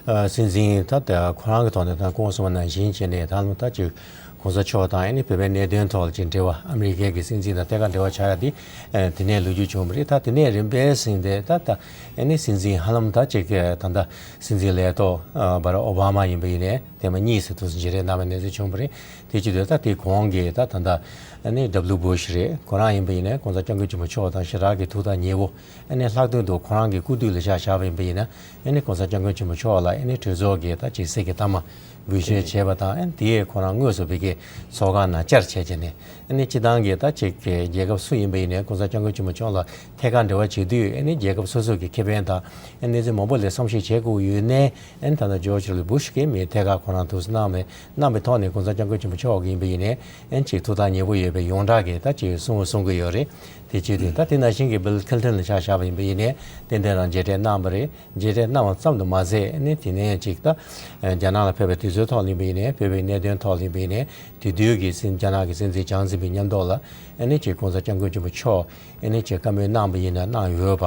སྲིད་འཛིན་ད་ལྟ་ཁོ་རང་གི་ཐོག་ནས་ད་སྐུ་ངོ་གསུངས་པ་ནང་བཞིན་བྱས་ནས་ད་ལོ་ད་ཅིག་གོང་ས་མཆོག་དང་ཨ་ནི་བོད་པའི་གནད་དོན་ཐོག་ལ་ཅིག་འབྲེལ་བ་ཨ་མི་རི་ཀའི་གི་སྲིད་འཛིན་དང་ཐད་ཀར་འབྲེལ་བ་ཆགས་ཡ་དེ་དེ་ནས་ལོ་རྒྱུས་བྱུང་བ་རེད། ད་དེ་ནས་རིམ་པས་ཟིན་ཏེ་ད་ད་ཨ་ནི་སྲིད་འཛིན་ཧ་ལམ་ད་ཅིག་ད་ད་སྲིད་འཛིན་ལས་ཐོག་བྷ་རག་ཨོ་བྷ་མ་ཡིན་པ་ཡིན་ནའི་ཐེངས་མ་གཉིས་ཙམ་དུ་མཇལ་འཕྲད་གནང་བའི་གནས་ཚུལ་བྱུང་བ་རེད། དེ་བྱེད་དུས་ད་དེ་གོང་གི་ད་ད་ལྟ་ཨ་ནི་ཌབ་ལུ་བུ་ཤི་རེད། ཁོ་རང་ཡིན་པ་ཡིན་ན་༸གོང་ས་༸སྐྱབས་མགོན་ཆེན་པོ་མཆོག་དང་ཞེ་དྲག་གི་ཐུགས་ཐག་ཉེ་བོ། ཨ་ནི་ལྷག་དོན་དུ་ཁོ་རང་གི་སྐུ་དུས་ལ་ཆ་བཞག་པ་ཡིན་པ་ཡིན་ན་ཨ་ནི་༸གོང་ས་༸སྐྱབས་མགོན་ཆེན་པོ་མཆོག་ལ་ཨ་ནི་གྲོས་ཚོགས་ཀྱི་ད་ཅིག་གསེར་གྱི་རྟགས་མ་འབུལ་བཞེས་བྱས་པ་དང་། ཨ་ནི་དེ་ཡས་ཁོ་རང་དངོས་སུ་བོད་ཀྱི་ཚོགས་ཁང་ནང་བཅར་བྱས་བྱས་ནས། ཨ་ནི་སྤྱི་བཏང་གི་ད་ཅིག་རྒྱལ་ཁབ་སུ་ཡིན་པ་ཡིན་ནའི་༸གོང་ས་༸སྐྱབས་མགོན་ཆེན་པོ་མཆོག་ལ་ཐད་ཀར་འབྲེལ་བ་བྱེད་དུས། ཨ་ནི་རྒྱལ་ཁབ་སོ་སོ་གི་ཁེ་ཕན་དང་ཨ་ནི་གནས་ཚུལ་མང་པོ་ལ་བསམ་ཤེས་བྱེད་དགོས་ཡོད་ནའི། ཨ་ནི་ད་ལྟ་ཇོརྗ་ལུ་བུ་ཤི་གིས་མི་ཐད་ཀར་ཁོ་རང་ཐུགས་སྣང་མེད་གནང་བའི་ཐོག་ནས་༸གོང་ས་༸སྐྱབས་མགོན་ཆེན་པོ་མཆོག་གི་ཡིན་པ་ཡིན་ནའི་ཨ་ནི་ཅིག་ཐུགས་ཐག་ཉེ་བོ་ཡོད་པའི་ཡོངས་གྲགས་ཀྱི་ད་ཅིག་གསུང་བ་གསུང་གི་ཡོད་རེད། དེ་བྱེད་དུས་ད་དེ་ནང་བཞིན་གྱི་བིལ་ཁི་ལིན་ཊོན་ལ་ཆ་བཞག་པ་ཡིན་པ་ཡིན་ནའི་ཏན་ཏན་རང་མཇལ་འཕྲད་གནང་བ་རེད། མཇལ་འཕྲད་གནང་བ་ཙམ་དུ་མ་ཟད། ཨ་ནི་དེ་ནས་ཅིག་ད་རྒྱ་ནག་ལ་ཕེབས་པའི་དུས་ཚོད་ཐོག་ལ་ཡིན་པ་ཡིན་ནའི་བོད་པའི་གནད་དོན་ཐོག་ལ་ཡིན་པ་ཡིན་ནའི་དེ་དུས་ཀྱི་སྲིད་རྒྱ་ནག་གི་སྲིད་འཛིན་ཅང་ཙེ་པིན་མཉམ་དུ་ལ་ཨ་ནི་ཅིག་༸གོང་ས་༸སྐྱབས་མགོན་ཆེན་པོ་མཆོག་ཨ་ནི་ཅིག་བཀའ་མོལ་གནང་པ་ཡིན་ན་གནང་ཡོད་པ།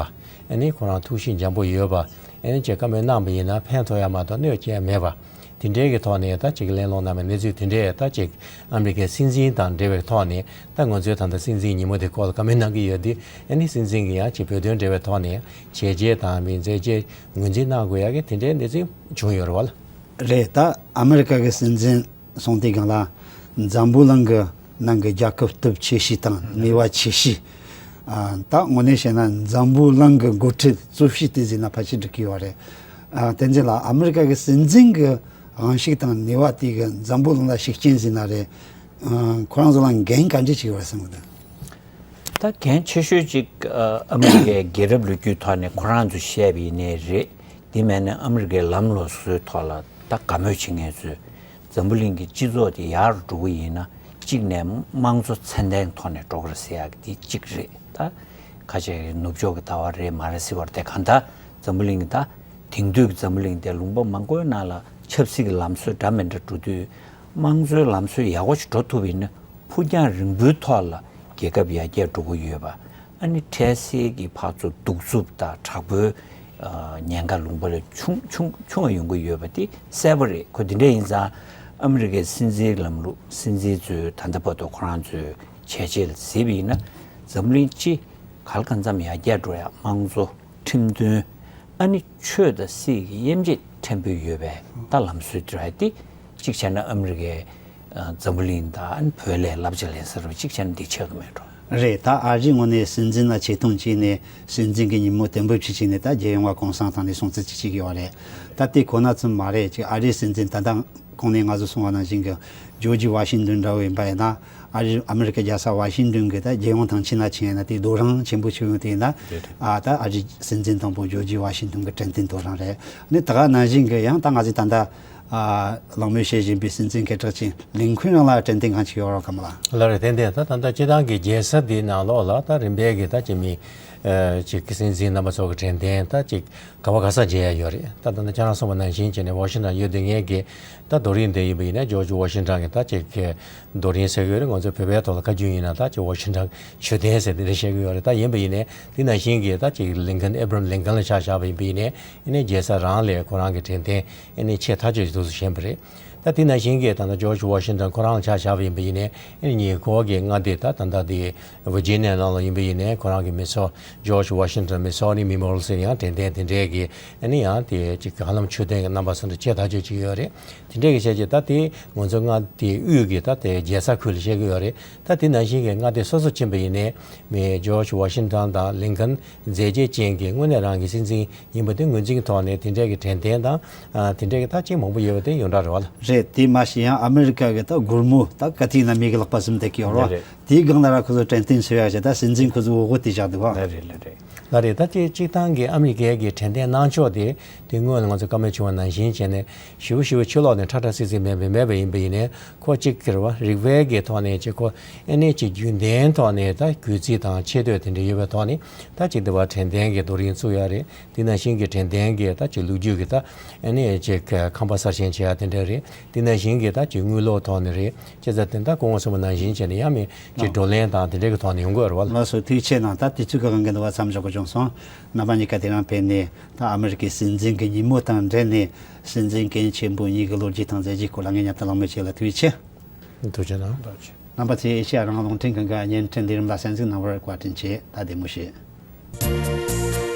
ཨ་ནི་ཁོ་རང་ཐུགས་གཤིས་འཇམ་པོ་ཡོད་པ། ཨ་ནི་ཅིག་བཀའ་མོལ་གནང་པ་ཡིན་ན་ཕན་ཐོགས་ཡ་མ་གཏོགས་གནོད་སྐྱེལ་མེད་པ། དེ་འདྲའི་གི་ཐོག་ནས་ད་ཅིག་གླེང་སློང་གནང་བའི་གནས་ཚུལ་དེ་འདྲས་ད་ཅིག་ཨ་མི་རི་ཀའི་སྲིད་འཛིན་དང་འབྲེལ་བའི་ཐོག་ནས། ད་ང་ཚོའི་ད་ལྟ་སྲིད་འཛིན་ཉིན་མོ་དེ་སྐོར་ལ་བཀའ་མོལ་གནང་གི་ཡོད་དུས། ཨ་ནི་སྲིད་འཛིན་གྱིས་ཡང་ཅིག་བོད་དོན་འབྲེལ་བའི་ཐོག་ནས་བྱས་རྗེས་དང་མི་མཛད་རྗེས་ངོས་འཛིན་གནང་དགོས་ཡ་གི་དེ་འདྲའི་གནས་ཚུལ་བྱུང་ཡོད་རེད་བ་ལ། རེད། ད་ཨ་མི་རི་ཀ་གི་སྲིད་འཛིན་སོང་དུས་སྒང་ལ་འཛམ་བུ་གླིང་གི་ནང་གི་རྒྱལ་ཁབ་སྟོབས་ཆེ་ཤོས་དང་ནུས་པ་ཆེ་ཤོས། ཨ། ད་དངོས་གནས་བཤད་ན་འཛམ་བུ་གླིང་གི་འགོ་ཁྲིད་གཙོ་ཤོས་དེ་ཟེར་ན་ཕལ་ཆེར་འགྲིག་གི་ཡོད་རེད། ཨ། དེ་འཛིན་ལ་ཨ་མི་རི་ཀ་གི་སྲིད་འཛིན་གི་དབང་ཤུགས་དང་ནུས་པ་དེ་གི་འཛམ་བུ་གླིང་ལ་ཤུགས་རྐྱེན་ཟེར་ན་རེད། ཨ། ཁོ་རང་ཚོ་ལ་འགན་ག་འདྲ་ཅིག་ཡོད་རེད་བསམ་གི་འདུག་ད་འགན་ཆེ་ཤོས་ཅིག་ཨ། ཨ་མི་རི་ཀའི་རྒྱལ་རབས་ལོ་རྒྱུས་ཐོག་ནས་ཁོ་རང་ཚོས་བཤད་པ་ཡིན་ནའི་རེད། དེ་མིན་ན་ཨ་མི་རི་ཀའི་ལམ་ལུགས་སྲོལ་ཐོག་ལ་ད་དགའ་མོས་བྱེད་མཁན་ཚོས། འཛམ་བུ་གླིང་གི་སྤྱི་ཚོགས་དེ་ཡར་འགྲོ་གི་ཡིན་ན། གཅིག་ནས་དམངས་གཙོ་ཚད་ལྡན་ཐོག་ནས་འགྲོ་གི་རེད་ཟེར་ཡག་དེ་གཅིག་རེད། ད་ཁ་ཆེ་ནུབ་ཕྱོགས་ཀྱི་ལྟ་བ་རེད་མ་རེད་ཟེར་བ་དེ་གང་ལྟར་འཛམ་བུ་གླིང་གི་ད་དེང་དུས་ཀྱི་འཛམ་བུ་གླིང་དེ་ལུང་པ་མང་པོའི་ནང་ལ་ཆབ་སྲིད་ཀྱི་ལམ་སྲོལ་འདྲ་མི་འདྲ་འགྲོ་དུས། དམངས་གཙོའི་ལམ་སྲོལ་ཡག་པོ་ཞིག་འགྲོ་ཐུབ་པ་ཡིན་ན། ཕུགས་རྒྱང་རིང་པོའི་ཐོག་ལ་རྒྱལ་ཁབ་ཡར་རྒྱས་འགྲོ་གི་ཡོད་པ། ཨ་ནི་འཕྲལ་སེལ་གྱི་ཕར་ཚུར་གདུག་རྩུབ་དང་དྲག་པོའི་ཨ། ཉེན་ཁ་ལུང་པ་ལས་ཆུང་ཆུང་ཆུང་བ་ཡོང་གི་ཡོད་པ་དེ་གསལ་པོ་རེད། ཁོ་དེ་འདྲ་ཡིན་ཙང་ཨ་མི་རི་ཀའི་སྲིད་འཛིན་ལམ་ལུགས། སྲིད་འཛིན་ཚོས་ད་ལྟ་བར་དུ་ཁོ་རང་ཚོའི་བྱས་རྗེས་ལ་གཟིགས་པ་ཡིན་ན། འཛམ་གླིང་སྤྱི་གང་ལ་གང་འཚམ་ཡར་རྒྱས་འགྲོ་ཡ། དམངས་གཙོ། ཁྲིམས་དོན། ཨ་ནི་ཆོས་དང་སྲིད་ཀྱི་དབྱེ་འབྱེད་ཕྲན་བུ་ཡོད་པའི་ད་ལམ་སྲོལ་དེ་རེད་དེ། གཅིག་བྱས་ན་ཨ་མི་རི་ཀའི་ཨ། འཛམ་བུ་གླིང་དང་ཨ་ནི་བོད་ལ་བསླབ་བྱ་ལེན་ས་རེད། གཅིག་བྱས་ན་འདི་ཆགས་ཀྱི་མེད་འགྲོ། རེད། ད་ཨ་རིའི་ངོས་ནས་སྲིད་འཛིན་ལ་ཆེ་མཐོང་བྱས་ནས་སྲིད་འཛིན་གྱི་ཉིན་མོ་དེ་འབུལ་ཕྱི་ཕྱི་ནས་ད་རྒྱལ་ཡོངས་ལ་གུང་སེང་བཏང་ནས་སྲུང་བརྩི་ཅིག་བྱེད་ཀྱི་ཡོད་རེད། ད་དེ་ཁོ་ན་ཙམ་མ་རེད། ཅིག་ཨ་རིའི་སྲིད་འཛིན་ད་ལྟ་གོང་ནས་ང་ཚོ་གསུངས་པ་ནང་བཞིན་གྱི་ཇོརྗ་ཝ་ཤིང་ཏོན་འདྲ་བོ་ཡིན་པ་ཡིན་ན། ཨ་རི། ཨ་མི་རི་ཀའི་རྒྱལ་ས་ཝ་ཤིང་ཏོན་གྱི་ད་རྒྱལ་ཡོངས་ཐང་ཆེན་ན་ཕྱིན་ཡིན་ན་དེ་རྡོ་རིང་ཆེན་པོ་ཆེ་ཡོང་དེ་ཡིན་ན། རེད་རེད། ཨ། ད་ཨ་རིའི་སྲིད་འཛིན་དང་པོ་ཇོརྗ་ཝ་ཤིང་ཏོན་གྱི་དྲན་རྟེན་རྡོ་རིང་རེད། ནི་ད་ག་ནང་བཞིན་གྱི་ཡང་ད་ང་ཚོས་ད་ལྟ་ཨ། གླེང་མོལ་བྱེད་བཞིན་པའི་སྲིད་འཛིན་སྐད་གྲགས་ཅན་ལིན་ཁུན་རང་ལ་དྲན་རྟེན་གང་ཅིག་ཡོད་རོགས་གམ་ལ། ལགས་རེད། ཏན་ཏན་ད་ད་ལྟ་སྤྱི་བཏང་གི་རྒྱལ་ས་འདིའི་ནང་ལོགས་ལ་ད་རིམ་པས་ཀྱི་ད་ཅིག་མི་ཨ། ཅིག་གི་སྲིད་འཛིན་རྣམ་པ་ཚོ་གི་དྲན་རྟེན་ད་ཅིག་ག་བ་ག་ས་མཇལ་ཡ་ཡོད་རེད། ད་ད་ནི་ཁྱེད་རང་གསུངས་པ་ནང་བཞིན་བྱས་ནས་ཝ་ཤིང་ཊོན་ཡོད་དེ་ངས་ཀྱི་ད་རྡོ་རིང་དེ་ཡིན་པ་ཡིན་ན་ཇོརྗ་ཝ་ཤིང་ཊོན་གྱི་ད་ཅིག་གི་རྡོ་རིང་ཟེར་གྱི་ཡོད་རེད། ང་ཚོ་བོད་པའི་ཐོག་ལ་བཀའ་བརྒྱུད་ཡིན་ན་ད་ཅིག་ཝ་ཤིང་ཊོན་མཆོད་རྟེན་ཟེར་དེ་འདྲ་བཤད་ཀྱི་ཡོད་རེད། ད་ཡིན་པ་ཡིན་ནའི་དེ་ནང་བཞིན་གྱི་ད་ཅིག་ལིན་ཁན། ཨེ་བྷ་རམ་ལིན་ཁན་ལ་ཆ་བཞག་པ་ཡིན་པ་ཡིན་ནའི་ཨེ་ནས་རྒྱལ་ས་རང་ལ་ཁོ་རང་གི་དྲན་རྟེན་ཨེ་ནས་ཆེ་ཐག་ཆོད་ཅིག་འདུག་སེ་བཞེངས་པ་རེད། ད་དེ་ནང་བཞིན་གྱི་ད་ལྟ་ཇོརྗ་ཝ་ཤིང་ཊོན་ཁོ་རང་ལ་ཆ་བཞག་པ་ཡིན་པ་ཡིན་ནའི་ཨེ་ནས་ཉེ་འཁོར་གྱི་མངའ་སྡེ་ད་ད་ལྟ་དེ་ཝི་ཇི་ནི་ཡ་ནང་ལ་ཡིན་པ་ཡིན་ནའི་ཁོ་རང་གི་མི་ཚོ་ཇོརྗ་ཝ་ཤིང་ཊོན་མི་ཚོ་ནི་མེ་མོ་རི་ཡལ་ཟེར་ཡང་དྲན་རྟེན་དེ་འདྲའི་གི་ཨེ་ནས་ཡང་དེ་ཅིག་ཧ་ལམ་མཆོད་རྟེན་གྱི་རྣམ་པ་སོགས་འདྲ་ཆེ་ཐག་ཆོད་ཅིག་ཡོད་རེད། དེ་འདྲའི་གི་བྱས་རྗེས་ད་དེ་ང་ཚོ་མངའ་སྡེ་དབུས་ཀྱི་ད་དེ་རྒྱལ་ས་ཁུལ་ལ་བཤད་ཀྱི་ཡོད་རེད། ད་དེ་ནང་བཞིན་གྱི་མངའ་སྡེ་སོ་སོ་ཕྱིན་པ་ཡིན་ནའི་མི་ཇོརྗ་ཝ་ཤིང་ཊོན་དང་ལིན་ཁན་མཛད་རྗེས་ཅན་གྱི་དངོས་གནས་རང་གི་སྲིད་འཛིན་ཡིན་པ་དེ་ངོས་འཛིན་གྱི་ཐོག་ནས་དེ་འདྲའི་གི་དྲན་རྟེན་དང་ཨ། དེ་འདྲའི་གི་ད་ཅིག་མང་པོ་ཡོད་པ་དེ་ཡོངས་གྲགས་རེད་བ་ལ། རེད། དེ་མ་གཞི་ཡང་ཨ་མི་རི་ཀ་གི་ད་སྒོར་མོ་ད་ཀ་ཐིག་ན་མི་གི་ལག་པ་ཟིན་བསྡད་ཀྱི་ཡོད་རེད་བ། རེད། དེའི་སྒང་ལ་ར་ཁོ་ཚོ་དྲན་རྟེན་འཚོལ་ཡག་བྱས་ད་སྲིད་འཛིན་ཁོ་ཚོ་འོ་གོ་དེ་བཞག་འདུག་བ། ལ་རེད་ལ་རེད། ལ་རེད། ད་ཅིག་སྤྱིར་བཏང་གི་ཨ་མི་རི་ཀའི་གི་དྲན་རྟེན་གནང་ཕྱོགས་དེ་དེ་སྔོན་ལ་ང་ཚོ་བཀའ་མོལ་བྱུང་བ་ནང་བཞིན་བྱས་ནས་ཞེ་པོ་ཞེ་པོ་ཕྱི་ལོགས་ནས་ཁྲ་ཁྲ་སིག་སིག་མེད་པ་མེད་པ་ཡིན་པ་ཡིན་ནའི་ཁོ་གཅིག་གི་རེད་བ། རིག་པའི་གི་ཐོག་ནས་ཅིག་ཁོ་ཨེ་ནས་ཅིག་རྒྱུན་ལྡན་ཐོག་ནས་ད་གུས་བརྩི་དང་ཆེ་བསྟོད་དེ་འདྲ་ཡོད་པའི་ཐོག་ནས་ད་ཅིག་དེ་བ་དྲན་རྟེན་གི་རྡོ་རིང་བཙུགས་ཡ་རེད། དེ་ནང་བཞིན་གྱི་དྲན་རྟེན་གྱི་ད་ཅིག་ལོ་རྒྱུས་ཀྱི་ད་ཨ་ནི་ཅིག་ཁང་པ་གསར་བཞེངས་བྱེད་ཡ་དེ་འདྲ་རེད། དེ་ནང་བཞིན་གྱི་ད་ཅིག་དངུལ་ལོར་ཐོག་ནས་རེད། བྱས་ཙང་དེ་ད་སྐུ་ངོ་གསུངས་པ་ནང་བཞིན་བྱས་ནས་ཡང་མི་ཅིག་ལགས། བགྲོ་གླེང་དང་དེ་འདྲ་གི་ཐོག་ནས་ཡོང་གི་ཡོད་རེད་བ། ལགས་སོ། ཐུགས་རྗེ་ཆེ་གནང་། ད་དུས་ཚོད་ཀྱི་དབང་གིས་འདི་བ་མཚམས་འཇོག་དགོས་བྱུང་སོང་། རྣམ་པ་གཉིས་ཀ་དེ་རིང་ཕེབས་ནས་ད་ཨ་མི་རི་ཀའི་སྲིད་འཛིན་གྱི་ཉིན་མོ་དང་འབྲེལ་ནས་སྲིད་འཛིན་མཁན་ཆེན་པོ་གཉིས་ཀྱི་ལོ་རྒྱུས་དང་མཛད་རྗེས་སྐོར་ལ་ངས་ཉམས་ཐག་ལང་མོལ་བྱས་ལ་ཐུགས་རྗེ་ཆེ། ཐུགས་རྗེ་གནང་། རྣམ་པ་ཚོས་ཨེ་ཤེ་ཡ་རང་དབང་རླུང་འཕྲིན་ཁང་གི་བརྙན་འཕྲིན་ལས་རིམ་ལ་གསན་གཟིགས་གནང་བར་བཀའ་དྲིན་ཆེ། ད་བདེ་མོ་བྱོས།